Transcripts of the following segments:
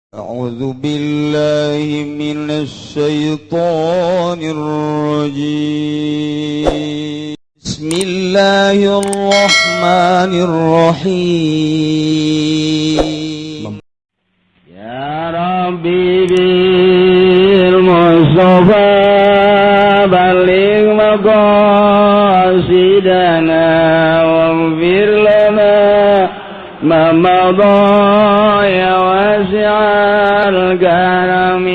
أعوذ بالله من الشيطان الرجيم. بسم الله الرحمن الرحيم. يا ربي بالمصطفى بلغ مقاصدنا واغفر لنا ما مضى يا واسع الكرم.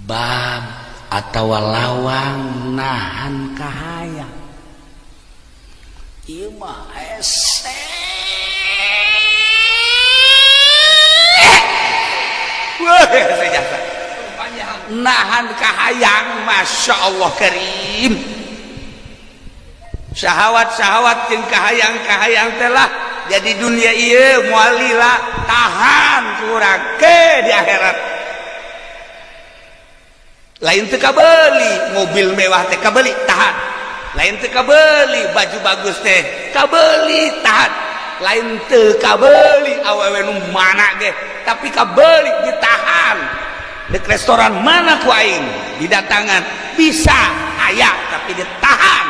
Bab atau lawang nahan kahayang ieu mah hese. Wah, hese jasa. Nahan kahayang, Masya Allah karim. Syahwat-syahwat jeung kahayang-kahayang telah jadi dunia ieu moal lila, tahan kurang ke di akhirat. Lain teu kabeli mobil mewah teh, kabeli, tahan. Lain teu kabeli baju bagus teh, kabeli, tahan. Lain teu kabeli awewe nu mana ge, tapi kabeli, ditahan. Dek restoran mana ku aing didatangan bisa aya, tapi ditahan.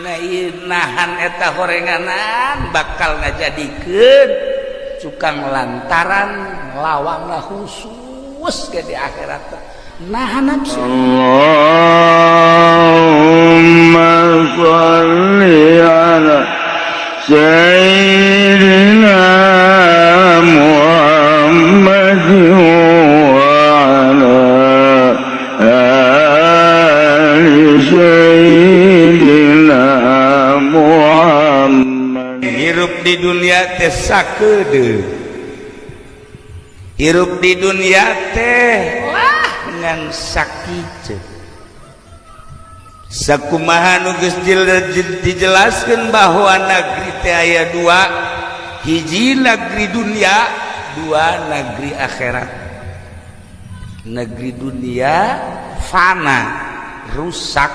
Nah, ieu nahan eta horenganan bakal ngajadikeun cukang lantaran lawangna khusus ke di akhirat nahan nafsu. اللهم صل على سيدنا محمد وعلى آل سيدنا محمد. Hirup di dunia teh sakedeung, hirup di dunia teh lah ngan sakitu. Sakumaha nu geus dijelaskeun bahwa negeri teh aya dua: hiji negeri dunia, dua negeri akhirat. Negeri dunia fana, rusak,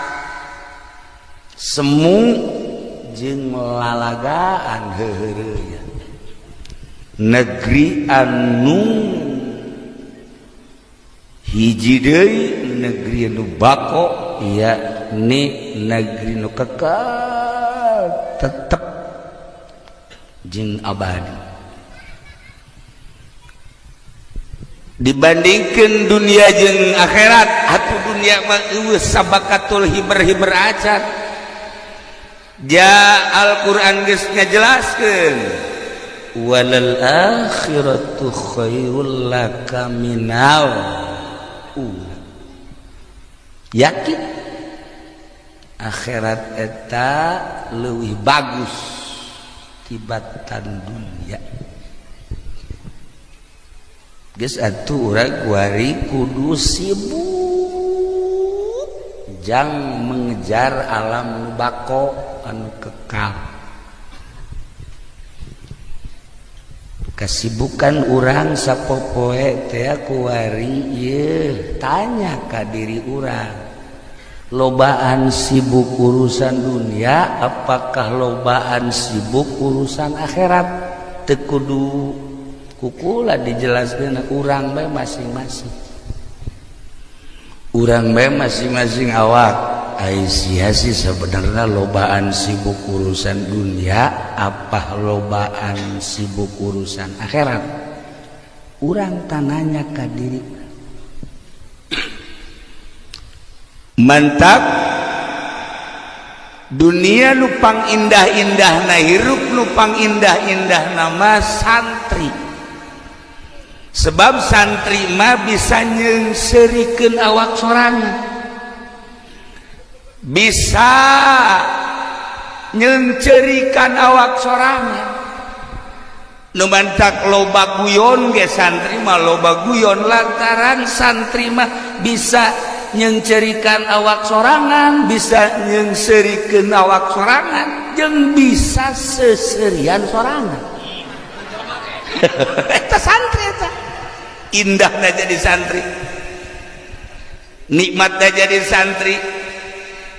semu jeung lalagaan heuheureuyeuh. Negeri anu hiji deui, negeri anu bako, yakni negeri nu kekal, tetep jeung abadi. Dibandingkan dunia jeung akhirat, atuh dunia mah eueuh sabakatul hiber-hiber acan. Ja Al-Qur'an geus ngajelaskeun, walal akhiratu khairul laka minal ula. Yakin akhirat eta leuwih bagus tibatan dunia. Geus atuh urang kuari kudu sibuk jang mengejar alam nu bako, anu kekal. Kesibukan urang sapopoe teh kuari ieu, tanya ka diri urang, lobaan sibuk urusan dunia apakah lobaan sibuk urusan akhirat? Teu kudu kukula dijelaskeun, urang bae masing-masing, urang bae masing-masing awak. Aisyah sih sebenarnya lobaan sibuk urusan dunia apa lobaan sibuk urusan akhirat? Urang tananya ka diri. Mantap, dunia nupang indah-indah na, hirup nupang indah-indah nama santri, sebab santri mah bisa nyeungseurikeun awak sorangan, bisa nyeungceurikan awak sorangan. Nu mantak loba guyon ge santri mah loba guyon lantaran santri mah bisa nyeungceurikan awak sorangan, bisa nyeungseurikeun awak sorangan, jeung bisa seserian sorangan. Eta santri, eta indahna jadi santri, nikmatna jadi santri.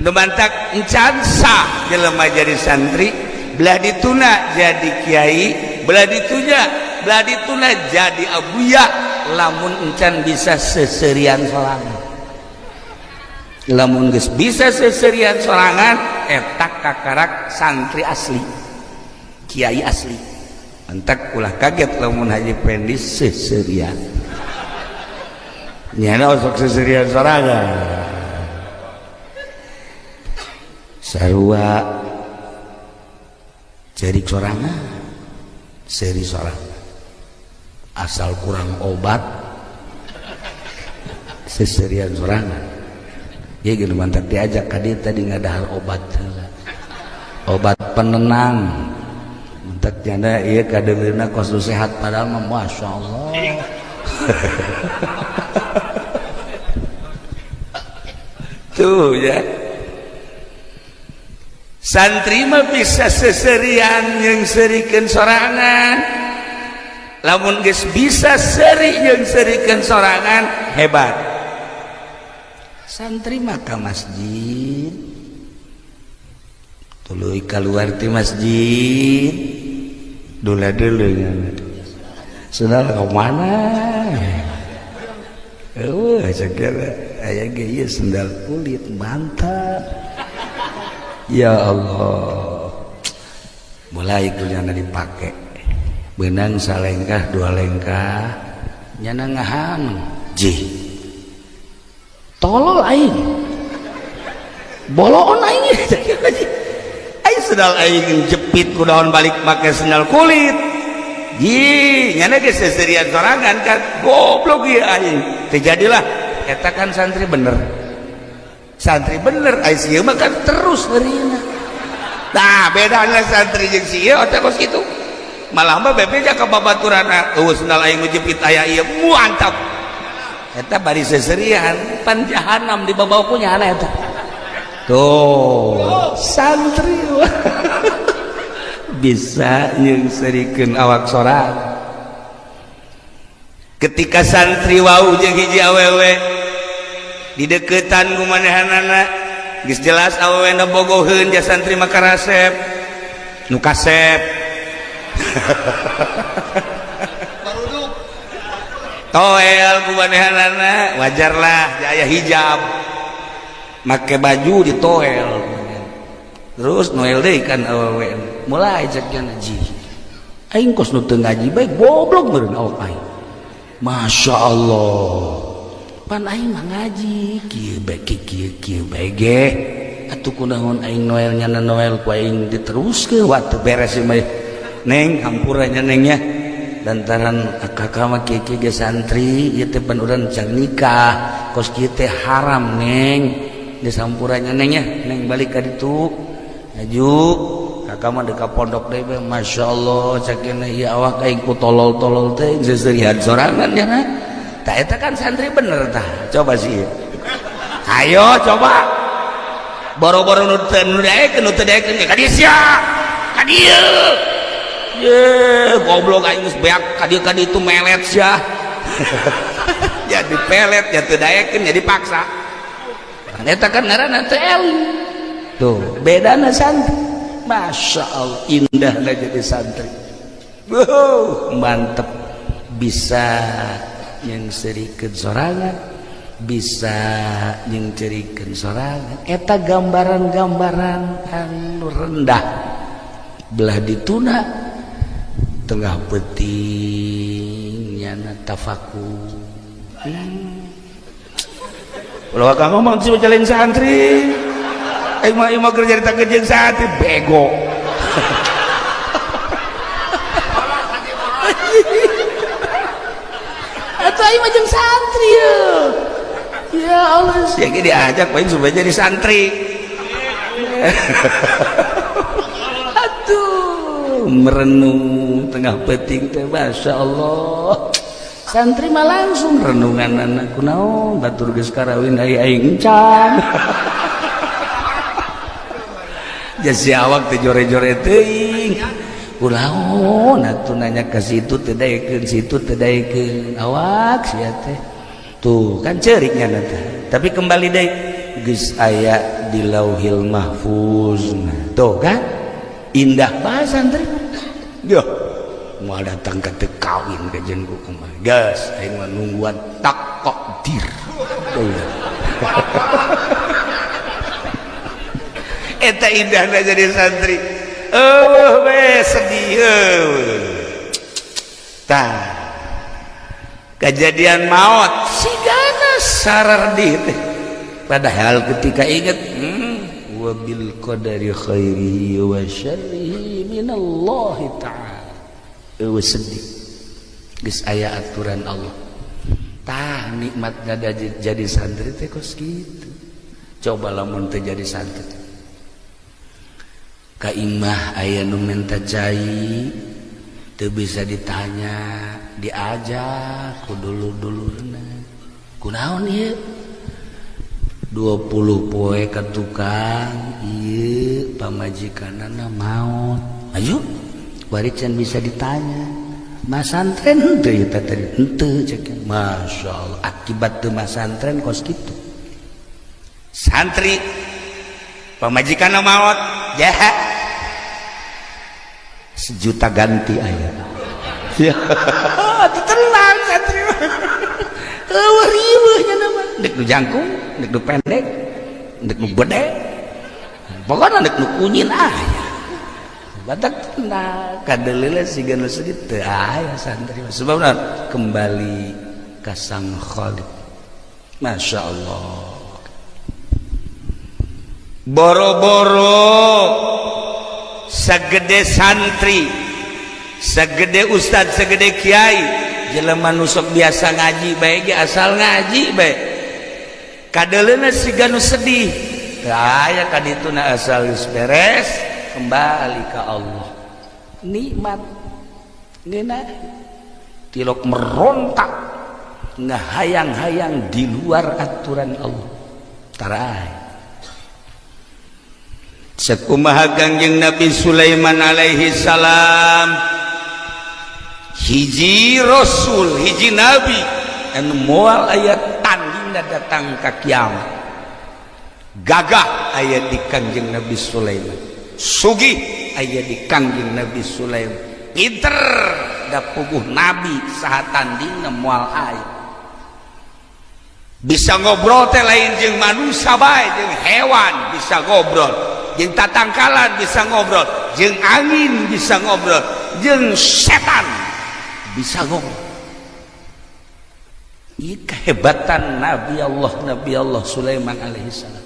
Nu mantak encan sah jelema jadi santri, belah dituna jadi kiai, belah ditunya. Belah dituna jadi abuya lamun encan bisa seserian sorangan. Lamun geus bisa seserian sorangan, eta kakarak santri asli, kiai asli. Entak ulah kaget lamun Haji Pendi seserian. Nyana osok seserian sorangan. Sarua cerik sorangan, seri sorangan. Asal kurang obat seserian sorangan. Ya gitu mantap diajak ka dieu tadi ngadahar obat heula. Obat penenang. Mentak janda ieu kadeungeurna kos nu sehat padahal mah masyaallah. Tuh ya. Santri mah bisa seserian jeung serikeun sorangan. Lamun geus bisa seri jeung serikeun sorangan hebat. Santri mah ka masjid, tuluy kaluar ti masjid, dula-dulu sendal ka mana? Eueuh sagala aya ge ieu sendal kulit mantap. Ya Allah, mulai kunyana dipake benang salengkah dua lengkah nyana ngahan jih tolol aing boloon aing aing sendal aing jepit ku daun balik make sendal kulit jih nyana geus seserian sorangan kan goblok ieu aing terjadilah eta kan santri bener. Santri bener ai sieu mah kan terus heurina. Nah, bedana santri jeung sieu otak kos kitu. Malah mah bebeja ka babaturanna, eueuh sendal aing nu jepit aya ieu mantap. Eta bari seserian, pan jahanam di babawa ku nyana eta. Tuh, santri bisa nyeungserikeun awak sorang. Ketika santri wau jeung hiji awewe dideketan ku manehanana geus jelas awewe na bogoheun ja santri mah karasep nu kasep baruduk toel ku manehanana wajarlah aya hijab make baju ditoel terus noel deui kan awewe mulai cek nya ji aing kos nu teu ngaji bae goblok meureun awak aing. Masya Allah pan aing mah ngaji kieu bae kieu kieu bae ge atuh kunaon aing noel nyana noel ku aing diteruskeun waktu beres ieu mah neng hampura nya neng nya lantaran kakak mah kieu kieu ge santri ieu teh pan urang can nikah kos kieu teh haram neng geus hampura nya neng nya neng balik ka ditu aju kakak mah deuk ka pondok deui bae masyaallah cak ieu awak aing ku tolol-tolol teh seserian sorangan nya. Tah eta kan santri bener tah. Coba sih. Ayo coba. Boro-boro nu teu daekeun nu teu daekeun ka dieu sia. Ka dieu. Ye, goblok aing geus beak ka dieu ka ditu melet sia. Jadi pelet ya teu daekeun jadi paksa. Kan eta kan ngaranna teu eling. Tuh, bedana santri. Masya Allah indahna jadi santri. Wow, mantep bisa yang serikeun sorangan bisa yang cerikeun sorangan eta gambaran-gambaran anu rendah belah dituna tengah peuting nyana tafakur. Ulah kang ngomong sih jalan santri aing mah ieu mah keur carita jeung santri bego. Atau aing mah jeung santri ya. Ya Allah, sia ge diajak paling supaya jadi santri. Aduh, merenung tengah peuting teh masyaallah. Santri mah langsung renunganana kunaon batur geus karawin ai aing encan. Ja si awak teh jore-jore teuing. Kulaon atuh nanya ka situ teu daekeun situ teu daekeun awak sia teh. Tuh kan ceurik nya teh. Tapi kembali deui geus aya di Lauhil Mahfuz. Tuh kan indah bahasa santri. Yo. Moal datang ka teu kawin ka jeung ku kumaha. Geus aing mah nungguan takdir. Eta indahna jadi santri. Eueuh we sedih eueuh. Tah. Kejadian maut sigana sarardih teh. Padahal ketika inget wabil qadari khairihi wa syarrihi minallahi ta'ala. Eueuh sedih. Geus aya aturan Allah. Tah nikmatna jadi santri teh kos kitu. Coba lamun teu jadi santri. Ka imah aya nu menta cai teu bisa ditanya, diajak ku dulur-dulurna. Kunaon ieu? 20 poe ka tukang ieu pamajikanana maot. Ayo bari can bisa ditanya. Masantren henteu ieu teh tadi henteu cek. Masyaallah akibat teu masantren kos kitu. Santri pamajikanna maot jaha sejuta ganti aya. Ya tenang santri mah. Eueuh riweuh nya mah. Dek nu jangkung, dek nu pendek, dek nu gede. Pokona dek nu kunyin aya. Batak tenang, kadeleule siga nu sedih teu aya santri mah. Sebabna kembali ka Sang Khaliq. Masya Allah. Boro-boro segede santri, segede ustad, segede kiai, jelema nu sok biasa ngaji bae ge asal ngaji bae. Kadeleuna siga nu sedih. Teu aya ka dituna asal geus beres kembali ka Allah. Nikmat ngeunah tilok merontak ngahayang-hayang di luar aturan Allah. Tarai. Sekumaha Kangjeng Nabi Sulaiman alaihi salam, hiji rasul, hiji nabi anu moal aya tandingna datang ka kiamat. Gagah aya di Kangjeng Nabi Sulaiman, sugih aya di Kangjeng Nabi Sulaiman, pinter da puguh nabi saha tandingna moal aya. Bisa ngobrol teh lain jeung manusia bae, jeung hewan bisa ngobrol, jeung tatangkalan bisa ngobrol, jeung angin bisa ngobrol, jeung setan bisa ngobrol. Ini kehebatan Nabi Allah Sulaiman alaihissalam.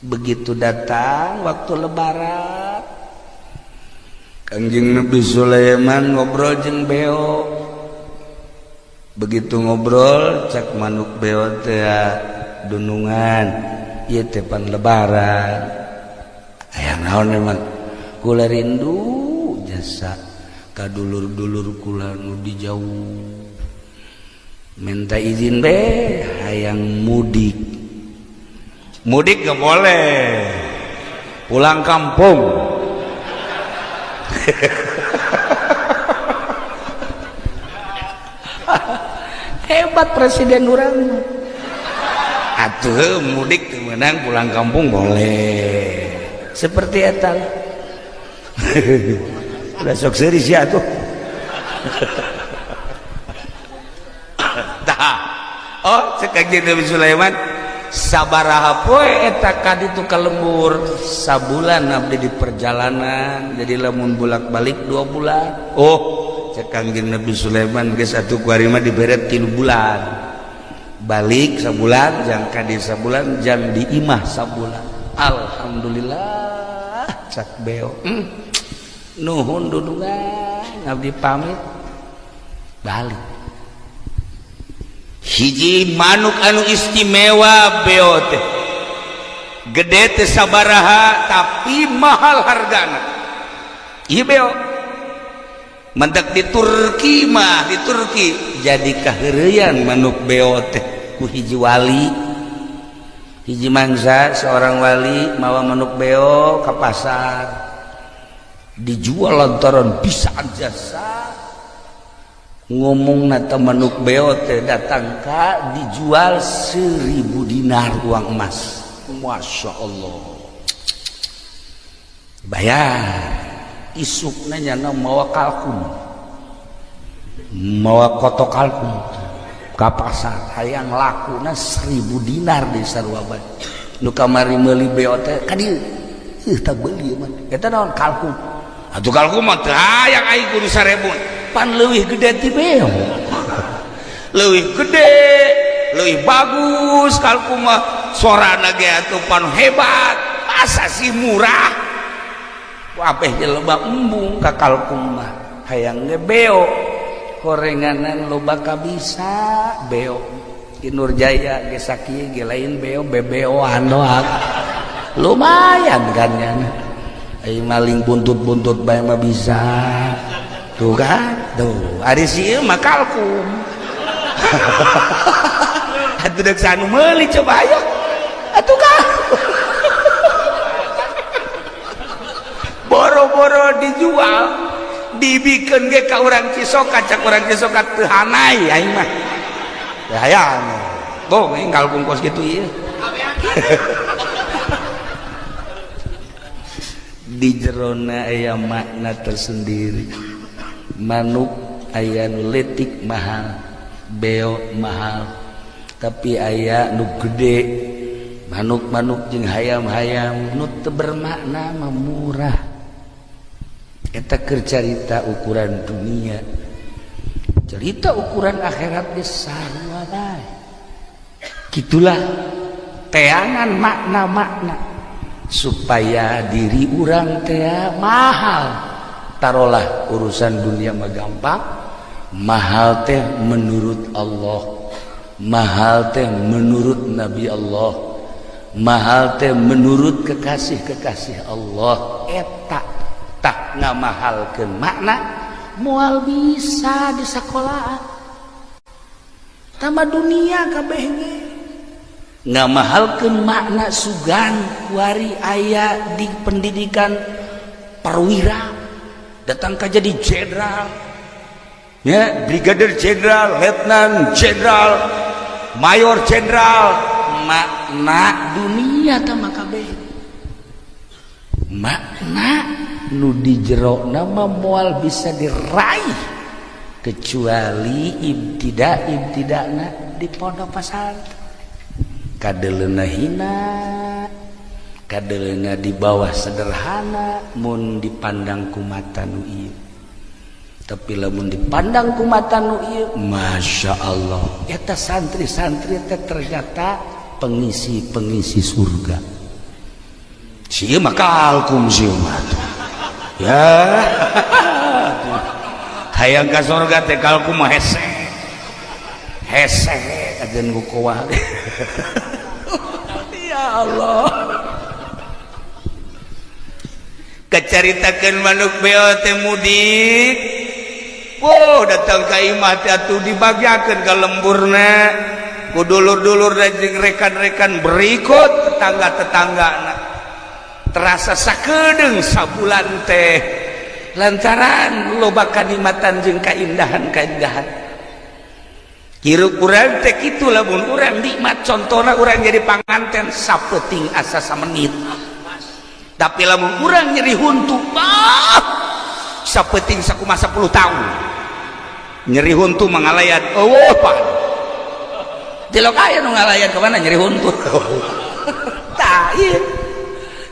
Begitu datang waktu lebaran, Kangjeng Nabi Sulaiman ngobrol jeung beo. Begitu ngobrol cak manuk beo teh dunungan, ieu teh pan lebaran. Aya naon emang kula rindu jasa ka dulur-dulur kula nu di jauh. Minta izin be hayang mudik. Mudik gak boleh, pulang kampung. Hebat presiden urang. Atuh mudik teu meunang, pulang kampung boleh. Seperti eta lah. Udah sok seuri sia atuh. Tah. Oh, cek Kangjeng Nabi Sulaiman sabaraha poe eta ka ditu ka lembur, sabulan abdi di perjalanan, jadi lamun bolak-balik 2 bulan. Oh, cek Kangjeng Nabi Sulaiman geus atuh kuari mah dibere 3 bulan. Balik sabulan, jang ka di sabulan, jang di imah sabulan. Alhamdulillah cak beo. Nuhun dudungan abdi pamit balik. Hiji manuk anu istimewa beo teh. Gede teh sabaraha tapi mahal hargana. Ieu beo. Mendak di Turki mah, di Turki jadi kaheureuyan manuk beo teh ku hiji wali. Hiji mangsa seorang wali mawa manuk beo ke pasar, dijual lantaran bisa jasa. Ngomong nata manuk beo teh datang ka dijual 1000 dinar uang emas. Masya Allah, bayar. Isukna nyana mawa kalkun. Mawa kotok kalkum ka pasar hayang lakuna 1000 dinar di sarua bae. Nu kamari meuli beo teh ka dieu. Heuh tah beuli mah. Eta naon kalkum? Atuh kalkum mah teu hayang aing kudu 1000. Pan leuwih gede ti beo. Leuwih gede, leuwih bagus kalkum mah. Sorana ge atuh pan hebat. Masa sih murah? Kabeh jelema embung ka kalkum mah. Hayang ge beo. Horenganan loba kabisa beo. Ki Nurjaya ge sakieu ge lain beo bebeoan doang. Lumayan kan ya. Ai maling buntut-buntut bae mah bisa. Tuh kan? Tuh, ari si ieu mah kalkum. Atuh deuk sanu meuli coba ayo. Atuh kan. Boro-boro dijual, dibikeun ge ka urang Cisoka, cak urang Cisoka teu hanai aing mah. Teu hayang. Boh, aing kalkum kos kitu ieu. Di jerona aya makna tersendiri. Manuk aya nu leutik mahal, beo mahal, tapi aya nu gede. Manuk-manuk jeung hayam-hayam nu teu bermakna mah murah. Eta keur carita ukuran dunia, cerita ukuran akhirat ge sarua bae. Kitulah teangan makna-makna supaya diri urang teh mahal. Tarolah urusan dunia mah gampang, mahal teh menurut Allah, mahal teh menurut Nabi Allah, mahal teh menurut kekasih-kekasih Allah. Eta tak ngamahalkeun makna moal bisa di sekolahan. Tama dunia kabeh ge ngamahalkeun makna sugan kuari aya di pendidikan perwira datang ka jadi jenderal ya, brigadir jenderal, letnan jenderal, mayor jenderal. Makna dunia tama kabeh makna nu di jero nama moal bisa diraih kecuali ibtidakna di pondok pesantren. Kadeleuna hina, kadeleuna di bawah sederhana mun dipandang ku mata nu ieu. Tapi lamun dipandang ku mata nu ieu, Masya Allah, eta santri-santri teh ternyata pengisi-pengisi surga. Sieu mah kalkum sieu mah. Ya. Hayang ka surga teh kalkum mah hese. Hese ajeun ku kuah. Ya Allah. Kacaritakeun manuk beo teh mudik. Oh, datang ka imah teh atuh dibagiakeun ka lemburna. Ku dulur-dulur dan jeung rekan-rekan berikut tetangga-tetanggana. Terasa sakedeung sabulan teh lantaran loba kanikmatan jeung kaindahan-kaindahan. Hirup urang teh kitu lamun urang nikmat, contohna urang jadi panganten sapeuting asa samenit. Tapi lamun urang nyeri huntu, ah, sapeuting sakumaha 10 tahun. Nyeri huntu mangalayan, eueuh pan. Tilok aya nu ngalayan ka mana nyeri huntu. Tah ieu.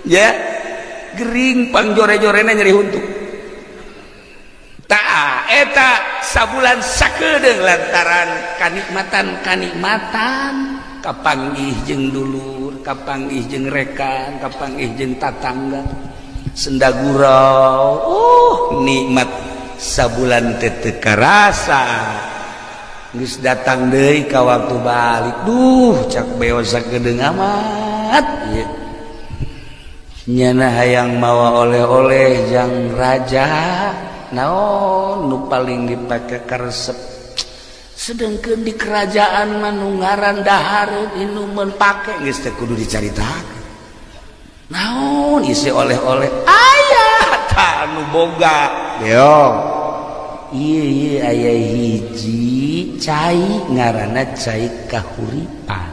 Ya, gering pangjore-jorena nyeri huntu. Tah eta sabulan sakedeung lantaran kanikmatan-kanikmatan kapanggih jeung dulur, kapanggih jeung rekan, kapanggih jeung tatangga, senda gurau, nikmat sabulan teh teu karasa. Geus datang deui ka waktu balik, duh cak beo sakedeung amat ieu. Nyana hayang mawa oleh-oleh jang raja, naon nu paling dipake karesep. Sedangkan di kerajaan mah nu ngaran dahareun inuman pake geus teh kudu dicaritakeun. Naon isi oleh-oleh aya tah nu boga beo. Ieu ieu aya hiji cai ngaranna cai kahuripan.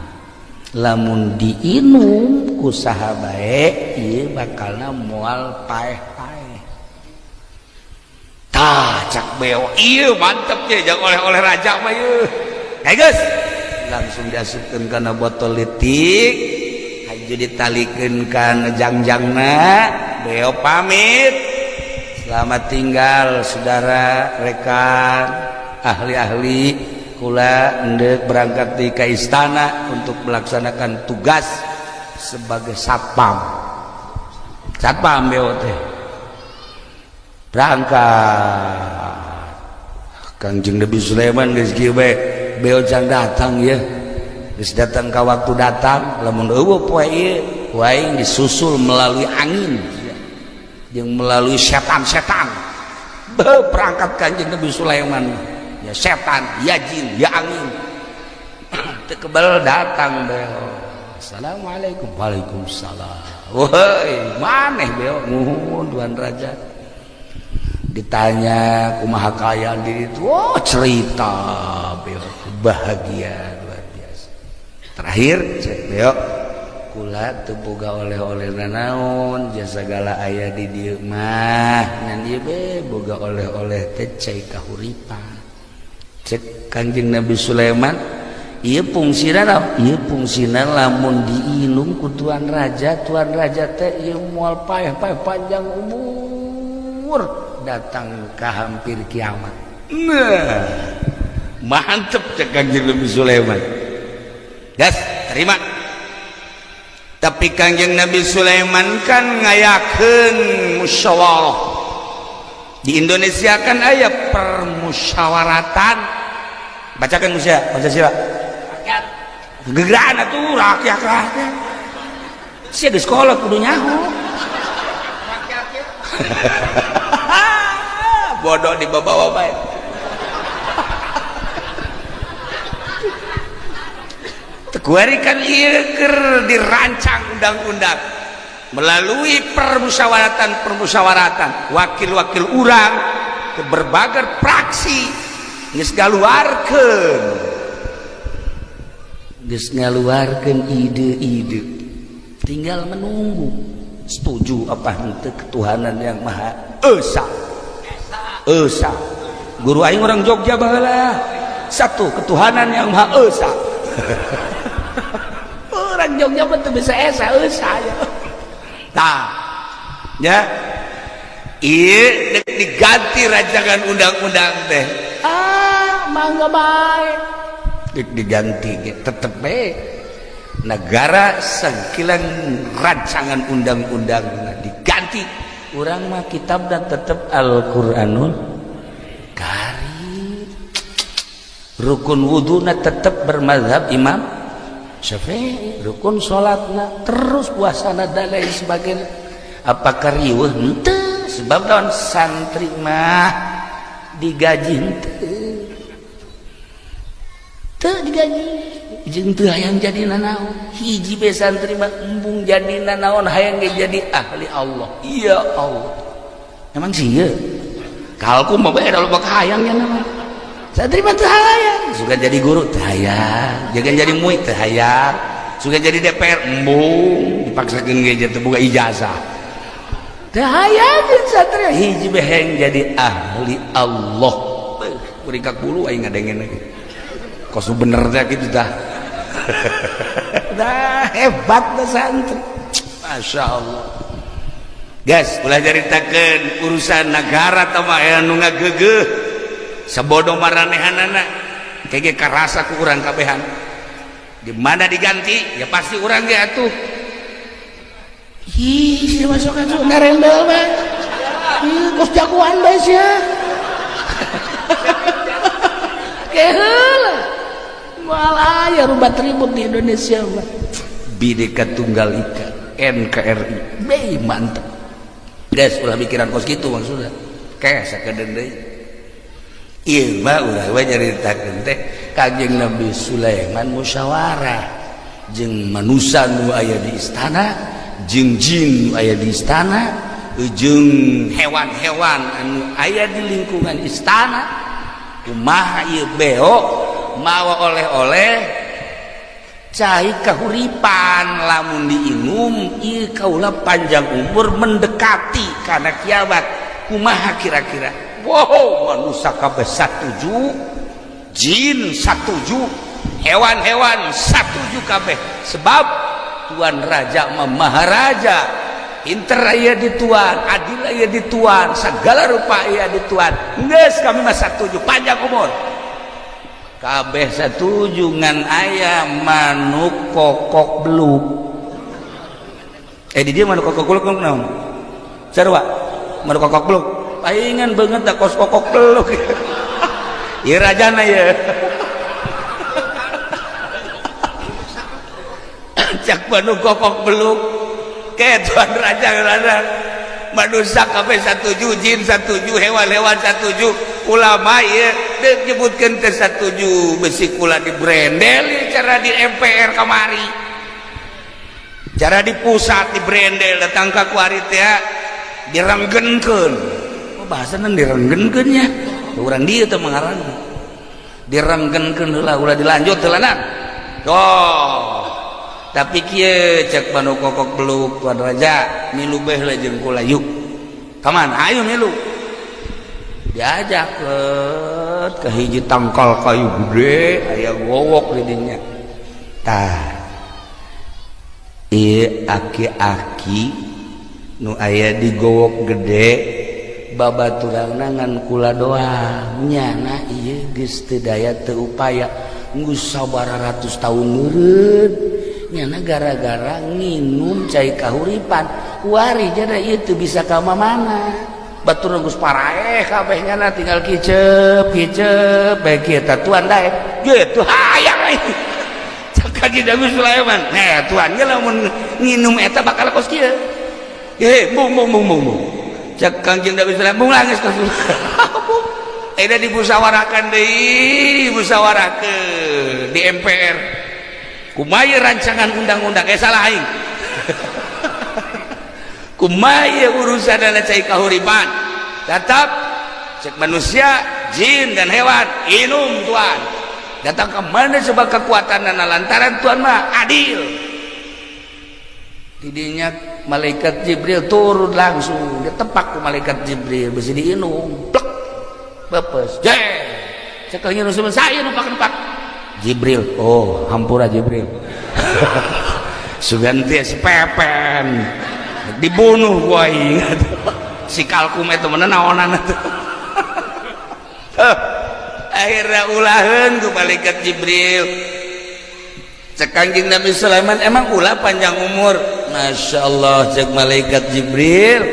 Lamun diinum ku saha bae ieu bakalna moal paeh-paeh. Tah cak beo iya mantep ya jangan oleh-oleh raja mah ieu. Hey guys, langsung diasupkeun kana botol leutik, haju ditalikeun kana jangjangna. Beo pamit, selamat tinggal saudara rekan ahli-ahli, kula endek berangkat di ke istana untuk melaksanakan tugas sebagai satpam. Satpam beo teh berangkat. Kangjeng Nabi Sulaiman geus kieu bae, beo can datang ya, geus datang ka waktu datang. Lamun eueuh poe ieu, ku aing disusul melalui angin jeung melalui setan-setan. Berangkat Kanjeng Nabi Sulaiman, ya setan ya jin ya angin, teu kebel datang beo. Assalamualaikum. Waalaikumsalam. Woi, maneh beo? Nuhun, tuan raja. Ditanya kumaha kaayaan diri itu, oh cerita beo, bahagia luar biasa. Terakhir cek beo, kula teu boga oleh-oleh nanaon, jasa segala aya di dieu mah, ngan ieu be boga oleh-oleh teh cai kahuripan. Cek Kanjeng Nabi Sulaiman, ieu fungsina naon? Ieu fungsina lamun diinum ku tuan raja, tuan raja teh ieu moal paeh-paeh, panjang umur datang ke hampir kiamat. Nah, mantep cek Kanjeng Nabi Sulaiman. Gas, terima. Tapi Kanjeng Nabi Sulaiman kan ngayakeun musyawarah. Di Indonesia kan aya permusyawaratan. Bacakan Musa, Pancasila. Rakyat. Gegeraan atuh rakyat rakyat. Sia di sekolah kudu nyaho. Rakyat. Bodoh dibawa bae. Kuari kan ieu keur dirancang undang-undang melalui permusyawaratan-permusyawaratan wakil-wakil urang ke berbagai fraksi geus ngaluarkeun ide-ide, tinggal menunggu setuju apa henteu. Ketuhanan yang Maha Esa. Esa, guru aing orang Jogja baheula, satu ketuhanan yang Maha Esa. Orang Jogja mah teu bisa esa esa ya. Tah ya, ieu diganti rancangan undang-undang teh, ah mangga bae dek diganti ge tetep bae negara sangkilan rancangan undang-undang diganti, urang mah kitab dan tetep Al-Qur'anul Karim, rukun wuduna tetep bermazhab Imam Syafi'i, rukun salatna terus puasana dan lain sebagainya. Apakah riweuh? Henteu, sebab lawan santri mah digaji henteu, teu digaji jeung teu hayang jadi nanaon. Hiji be santri mah embung jadi nanaon, hayang ge jadi ahli Allah. Ya Allah, emang sih ya kalku mah bae da loba hayang nya mah. Santri mah teu hayang suka jadi guru, teu hayang jangan jadi muid, teu hayang suka jadi DPR, embung dipaksakeun ge teu boga ijazah, teu hayang santri. Hiji be hayang jadi ahli Allah. Beuh, kuringkak bulu aing ngadengen lagi kos bener teh kitu tah. Dah hebat dah santri, Masya Allah. Guys, ulah caritakeun urusan negara tah mah aya nu ngageugeuh sabodo maranehanana kege karasa ku urang kabehan. Di mana diganti ya pasti urang ge atuh. Ih, si masuk atuh narembel bae. Ih, kos jagoan bae sia. Keheula. Moal aya rubat ribut di Indonesia mah. Bhinneka Tunggal Ika, NKRI. Be mantep. Guys, ulah mikiran kos kitu maksudna. Kayak sakedeun deui. Ieu mah ulah we nyaritakeun teh Kanjeng Nabi Sulaiman musyawarah jeung manusia nu aya di istana, jeung jin nu aya di istana, jeung hewan-hewan anu aya di lingkungan istana. Kumaha ieu beo mawa oleh-oleh cai kahuripan, lamun diinum ieu kaula panjang umur mendekati kana kiamat, kumaha kira-kira? Wow, manusia kabeh satuju, jin satuju, hewan-hewan satuju kabeh, sebab tuan raja mah maharaja, pinter aya di tuan, adil aya di tuan, segala rupa aya di tuan. Geus kami mah satuju panjang umur. Kabeh satuju ngan aya manuk kokok beluk. Di dia manuk kokok beluk naon? Sarua manuk kokok beluk. Paingan banget tak kos kokok beluk. Ieu rajana ye. Cak manuk kokok beluk. Ke tuan raja raja manusia kabeh satuju, jin satuju, hewan-hewan satuju, ulama ieu deuk nyebutkeun teh satuju, besi kula di brendel cara di MPR kamari, cara di pusat di brendel datang ka kuari teh direnggenkeun. Oh, bahasana direnggenkeun nya, urang dieu teh mengarang direnggenkeun heula, ulah dilanjut heula na. Oh, tapi kieu cek manuk kokok beluk, tuan raja milu beh lah jeung kula yuk. Kaman ayo milu. Diajak ke hiji tangkal kayu gede aya gowok di dinya. Tah ieu aki-aki nu aya di gowok gede babaturangna ngan kula doang, nyana ieu geus teu daya teu upaya geus sabaraha ratus tahun meureun, nyana gara-gara nginum cai kahuripan kuari jada ieu teu bisa ka mana. Batur geus paraeh kabeh nyana tinggal kicep kicep bae kieu tah tuan daek gitu hayang aing. Cak Kanjeng Nabi Sulaiman, "Nah, tuan ge lamun nginum eta bakal kos kieu." "Eh, bung bung bung bung bung." Cak Kanjeng Nabi Sulaiman, "Bung langis kos." Eta dimusyawarahkan deui, musyawarahkeun di MPR. Kumaha rancangan undang-undang, salah aing. Kumaha urusan dana cai kahuripan? Tetap cek manusia, jin dan hewan, inum tuan. Datang ke mana sebab kekuatan dan lantaran tuan mah adil. Tidinya malaikat Jibril turun langsung, dia tepak ku malaikat Jibril, besi diinum, plek, bepes, jeh. Cek nginum saya numpak-numpak. Jibril, oh hampura Jibril. Sugan teh si Pepen dibunuh gua ingat. Si kalkum itu mana naonan itu. Akhirnya ulaheun ku malaikat Jibril. Cek Kanjeng Nabi Sulaiman, emang ulah panjang umur? Masya Allah, cek malaikat Jibril,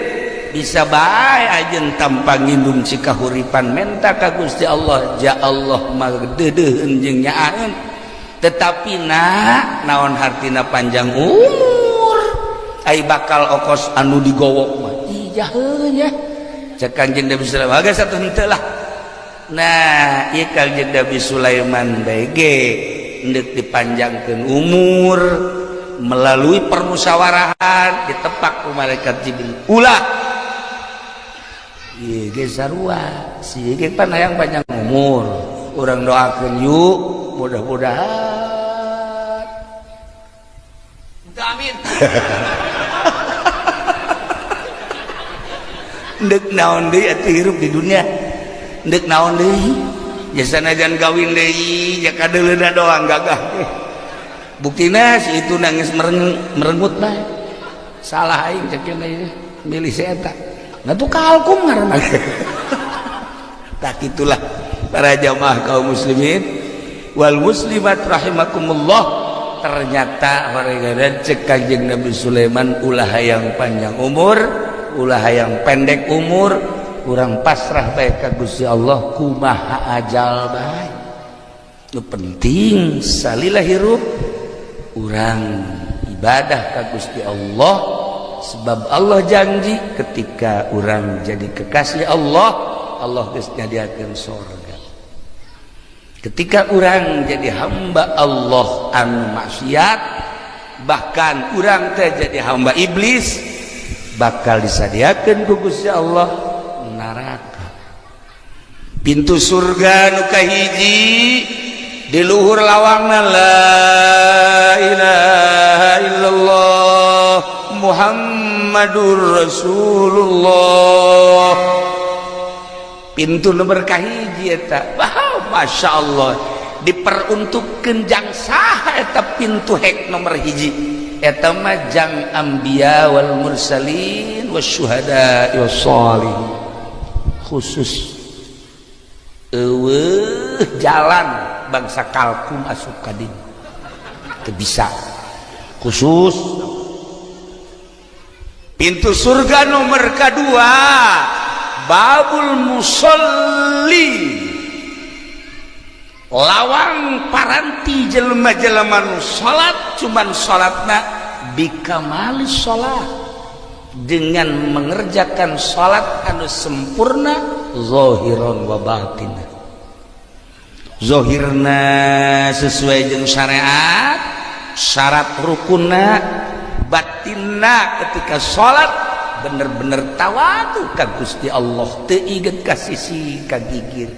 bisa bae ajeun tanpa nginum cikahuripan, menta ka Gusti Allah, ja Allah mah deudeuheun jeung nyaaheun. Tetapi nak naon hartina panjang umur, ai bakal okos anu digowok mah ijaheun ya. Cek Kanjeng Nabi Sulaiman, geus satu henteu lah. Nah, ieu Kanjeng Nabi Sulaiman bae ge endek dipanjangkeun umur melalui permusyawarahan ditepak ku malaikat Jibril. Ulah ieu ge sarua, si ge pan hayang panjang umur, urang doakeun yuk mudah-mudahan. Amin. Ndek naon deui atuh hirup di dunia, ndek naon deui ya sanajan kawin deui ya kadeuleuna doang gagah. Buktina si itu nangis merenggut bae. Salah aing cek ieu milih si eta. Nah tuh kalkum ngaranna. Tak itulah para jamaah kaum muslimin wal muslimat rahimakumullah. Ternyata warga cek Kanjeng Nabi Sulaiman, ulah hayang panjang umur, ulah hayang pendek umur, urang pasrah bae ka Gusti Allah kumaha ajal bae. Nu penting salila hirup urang ibadah ka Gusti Allah, sebab Allah janji ketika urang jadi kekasih Allah, Allah geus nyadiakeun sorga. Ketika urang jadi hamba Allah anu maksiat, bahkan urang teh jadi hamba iblis, bakal disadiakeun ku Gusti Allah neraka. Pintu surga nu kahiji di luhur lawangna la ilaha illallah Muhammadur Rasulullah. Pintu nomor kahiji eta, wah, Masya Allah, diperuntukkan jang saha eta pintu hek nomor hiji? Eta mah jang anbiya wal mursalin wasyuhada wassalihin, khusus. Eueuh jalan bangsa kalkum asup ka dinya teu bisa, khusus. Pintu surga nomor kedua, babul musolli, lawang paranti jelema-jelema nu salat, cuman salatna bikamali salat, dengan mengerjakan salat anu sempurna zahiran wa batin. Zohirna sesuai jeung syariat, syarat rukunna, batinna ketika salat bener-bener tawadu ka Gusti Allah, teu inget ka sisi ka gigir.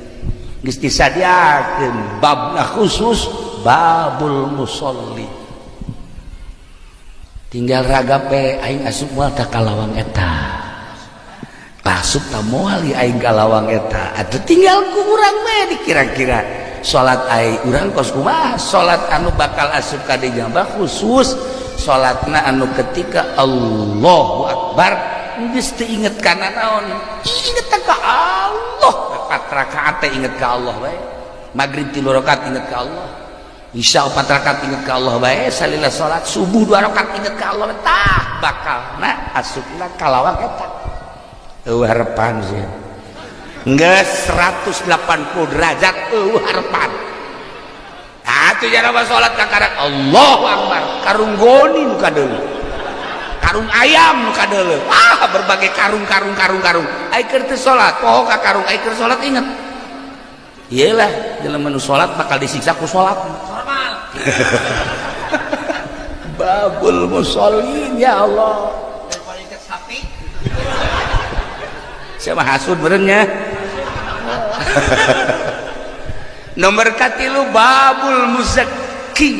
Geus disadiakeun babna khusus, babul musolli. Tinggal ragape, aing asup moal ta ka lawang eta? Asup ta moal aing ka lawang eta? Atuh tinggal ku urang we dikira-kira salat aing urang kos kumaha. Salat anu bakal asup ka dinya khusus salatna anu ketika Allahu Akbar geus teu inget kana naon, inget ka Allah. Empat rakaat teh inget ka Allah bae, maghrib tilu rakaat inget ka Allah, Isya empat rakaat inget ka Allah bae, salila salat subuh dua rakaat inget ka Allah. Tah, bakalna asupna ka lawang eta. Eueuh harapan sih geus 180 derajat, eueuh harapan. Atuh jangan salat kakarak Allahu Akbar, karung goni nu kadeuleu, karung ayam nu kadeuleu, ah, berbagai karung karung karung karung. Ai keur teu salat poho ka karung, ai keur salat inget. Iyalah, jelema nu salat bakal disiksa ku salat normal. Babul musallin, ya Allah. Sapi. Siapa hasud berennya. Nomor katilu, babul muzakki,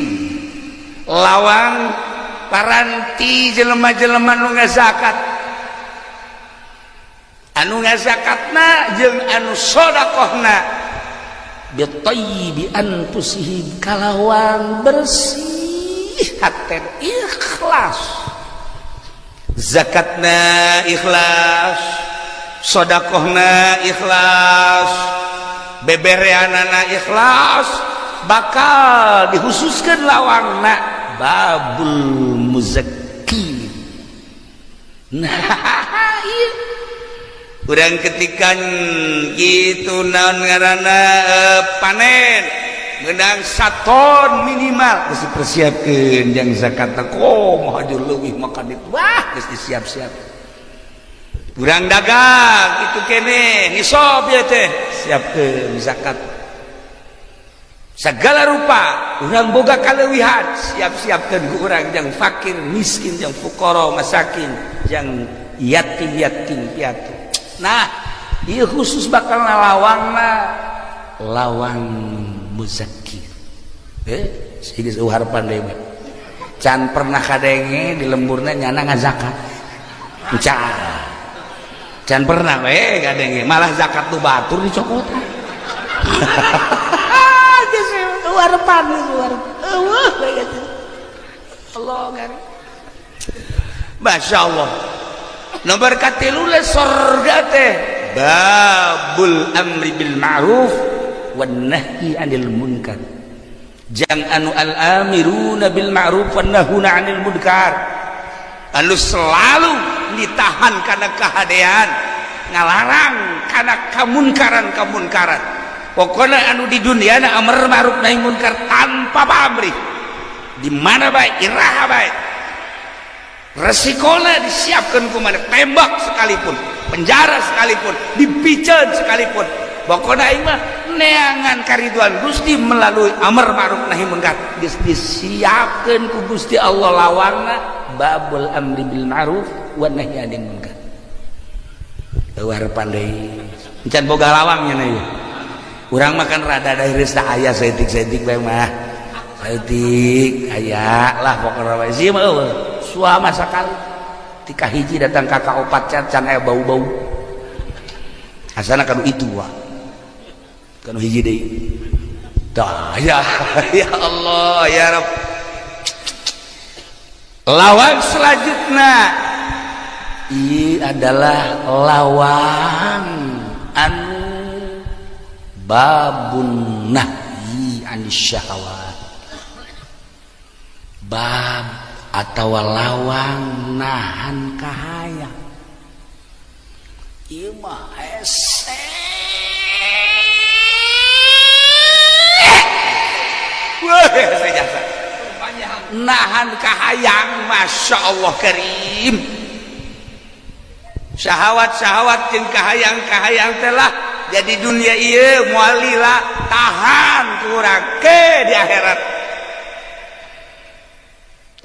lawang paranti jelema-jelema nu ngazakat, anu ngazakatna jeung anu sodakohna bitayyibi anfusihim, kalawan bersih hate, ikhlas. Zakatna ikhlas, sodakohna ikhlas, bebereanana ikhlas, bakal dihususkan lawangna babul muzakki. Nah, iya, urang ketika gitu, naon ngaranna, panen menang saton minimal geus dipersiapkeun yang zakat. Kok hajar leuwih makan itu, wah, geus disiap-siap. Urang dagang itu kene nisob ya teh, siapkeun zakat segala rupa. Urang boga kaleuwihan, siap-siapkeun ku urang yang fakir miskin, yang fuqara masakin, yang yatim yatim piatu. Nah, ieu khusus bakal lawangna lawang muzakki. Geus harapan deui, can pernah kadenge di lemburna nyana ngazakat, can can pernah we kadenge. Malah zakat nu batur dicokotan. Geus harapan, geus eueuh we. Allah kan, Masya Allah. Nomor katilu le sorga teh babul amri bil ma'ruf wan nahyi anil munkar, jang anu al amiruna bil ma'ruf wan nahuna anil munkar, anu selalu ditahan karena kehadean, ngalarang karena kamunkaran kamunkaran. Pokoknya anu di dunia na amar ma'ruf nahi munkar tanpa pamrih, di mana baik, iraha baik, resikona disiapkan kumana, tembak sekalipun, penjara sekalipun, dipiceun sekalipun, pokoknya aing mah neangan kariduan Gusti melalui amar ma'ruf nahi munkar. Geus disiapkeun ku Gusti Allah lawangna babul amri bil ma'ruf wan nahyi anil munkar. Eueuh harapan deui, encan boga lawangnya na ieu. Urang makan rada dari resta aya saeutik-saeutik bae mah, saeutik aya lah pokokna mah. Sieun mah eueuh suama sakali tika hiji datang kakak opat, can can aya bau-bau asana kanu itu wah. Kanu hiji deui. Tah ya ya Allah ya Rabb. Lawang selanjutnya ini adalah lawang anu babun nahyi anis syahwat, bab atau lawang nahan kahayang. Ieu mah hese. Wah, hese jasa. Nahan kahayang, Masya Allah karim. Syahwat-syahwat jeung kahayang-kahayang telah jadi dunia ieu moal lila, tahan kurang ke di akhirat.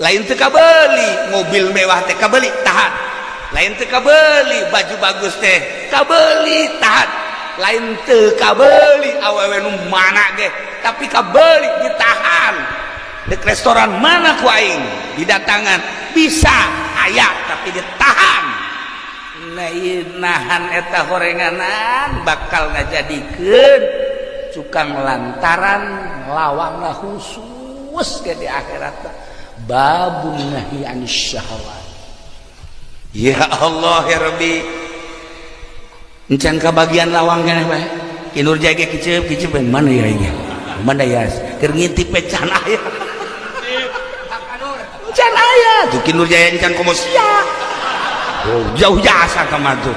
Lain teu kabeli mobil mewah teh kabeli tahan, lain teu kabeli baju bagus teh kabeli tahan, lain teu kabeli awewe nu mana ge tapi kabeli ditahan. Dek restoran mana ku aing didatangan bisa aya tapi ditahan. Nah, nahan eta horenganan bakal ngajadikeun cukang lantaran lawangna khusus ke di akhirat. Babun nahi anis syahwat. Ya Allah ya Rabbi, encan kabagian lawang keneh bae. Ki Nur Jaya ge kiceup kiceup mana ya ini, mana ya keur ngintip we can aya, can aya tuh Ki Nur Jaya encan komo sia. Oh, jauh jasa ka mah tuh.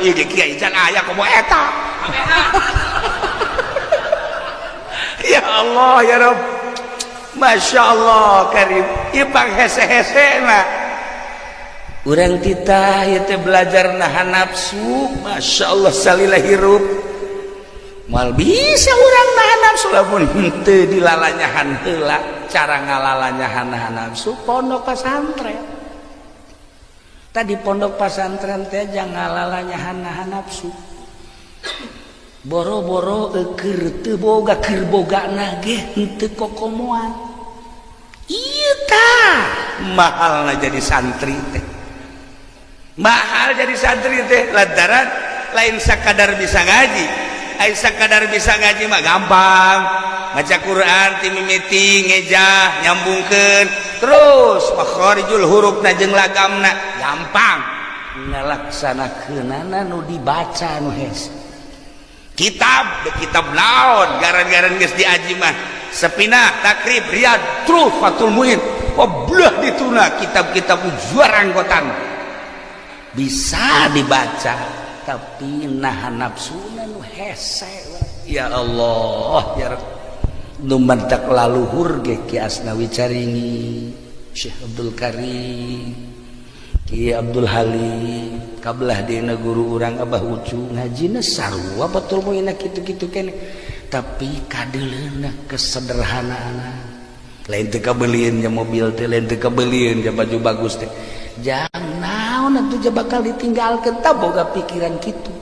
Ieu ge kiai can aya komo eta. Ya Allah ya Rabb, Masya Allah karim. Ieu pang hese-hese mah urang titah ieu teh belajar nahan nafsu. Masya Allah salila hirup moal bisa urang nahan nafsu lamun henteu dilalanyahan heula. Cara ngalalanyahan nahan nafsu pondok pasantren. Tadi pondok pasantren teh jangan ngalalanyahan nahan nafsu. Boro-boro keur teu boga keur bogana ge henteu kokomoan. Ieu tah mahalna jadi santri teh. Mahal jadi santri teh lantaran lain sakadar bisa ngaji. Ai sakadar bisa ngaji mah gampang. Baca Quran ti mimiti ngejah nyambungkeun terus makharijul hurufna jeung lagamna gampang. Ngalaksanakeunana nu dibaca nu hese. Kitab kitab naon garan-garan geus diaji mah Sepina, Takrib, Riyad, Truf, Fathul Muin, wablah dituna kitab-kitab juara anggotan bisa dibaca tapi nahan nafsuna nu hese. Ya Allah ya Rabb, nu mantak laluhur ge Ki Asnawi Caringi, Syekh Abdul Karim, Ki Abdul Halim, kabelah dina guru urang Abah Ucu ngajina sarua betul moina kitu-kitu keneh, tapi kadeuleuna kesederhanaan. Lain teu kabelieun nya mobil teh, lain teu kabelieun nya baju bagus teh, jang naon atuh ja bakal ditinggalkeun, tah boga pikiran kitu.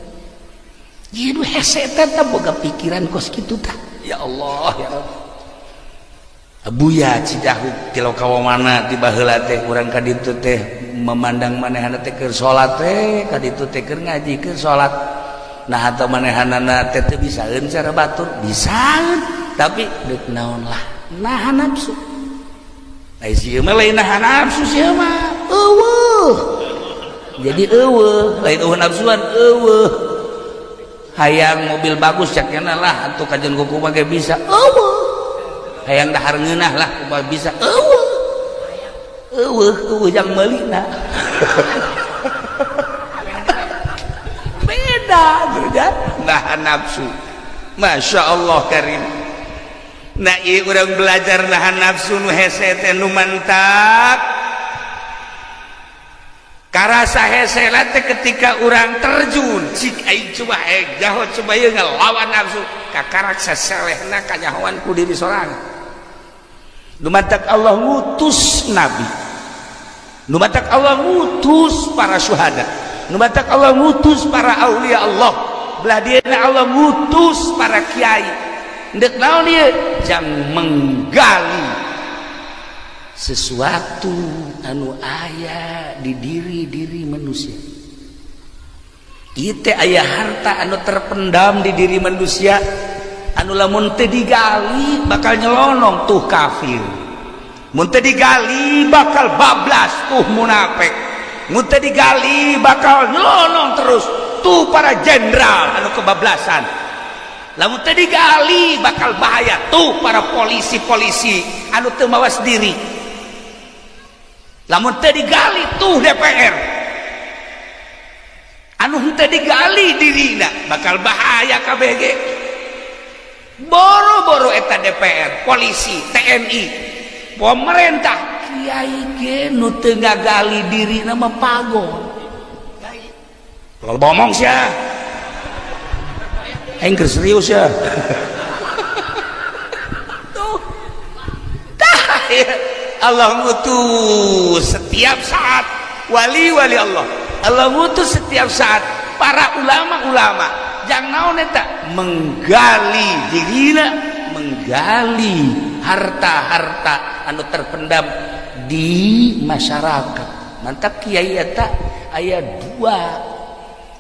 Ieu nu hese teh tah boga pikiran kos kitu tah. Ya Allah ya Rabb. Abuya Cidahu tilau kawamana di baheula teh urang ka ditu teh memandang manehana teh keur salat teh ka ditu teh keur ngaji keur salat. Nah atau manehanana teh teu bisaeun cara batur bisaeun tapi deuk naon lah nahan nafsu. Ai sieun mah lain nahan nafsu sieun mah eueuh. Jadi eueuh lain eueuh nafsuan eueuh. Hayang mobil bagus cak nya lah atuh kajeun kuku mah ge bisa eueuh. Hayang dahar ngeunah lah kumaha bisa eueuh. Eueuh eueuh jang meulina. Beda beda nahan nafsu. Masya Allah karim. Nah ieu urang belajar nahan nafsu nu hese teh nu mantap. Karasa hese teh ketika urang terjun cik aing coba jaho coba ieu ngelawan nafsu kakarak saselehna kanyahoan ku diri sorangan. Nu mantak Allah ngutus nabi, nu mantak Allah ngutus para syuhada, nu mantak Allah ngutus para aulia Allah, belah dieuna Allah ngutus para kiai. Ndek naon ieu? Jang menggali sesuatu anu aya di diri-diri manusia. Ieu teh aya harta anu terpendam di diri manusia anu lamun teu digali bakal nyelonong tuh kafir, mun teu digali bakal bablas tuh munafik, mun teu digali bakal nyelonong terus tuh para jenderal anu kebablasan, lamun teu digali bakal bahaya tuh para polisi-polisi anu teu mawas diri, lamun teu digali tuh DPR anu teu digali dirina bakal bahaya KBG. Boro-boro eta DPR, polisi, TNI, pemerintah, kiai ge nu teu ngagali dirina mah pagon. Kalau ngomong sia, aing keur serius ya. Tuh tah ya. Allah ngutus setiap saat wali-wali Allah, Allah ngutus setiap saat para ulama-ulama. Jangan naon eta menggali dirina, menggali harta-harta anu terpendam di masyarakat. Mantap kiai eta aya dua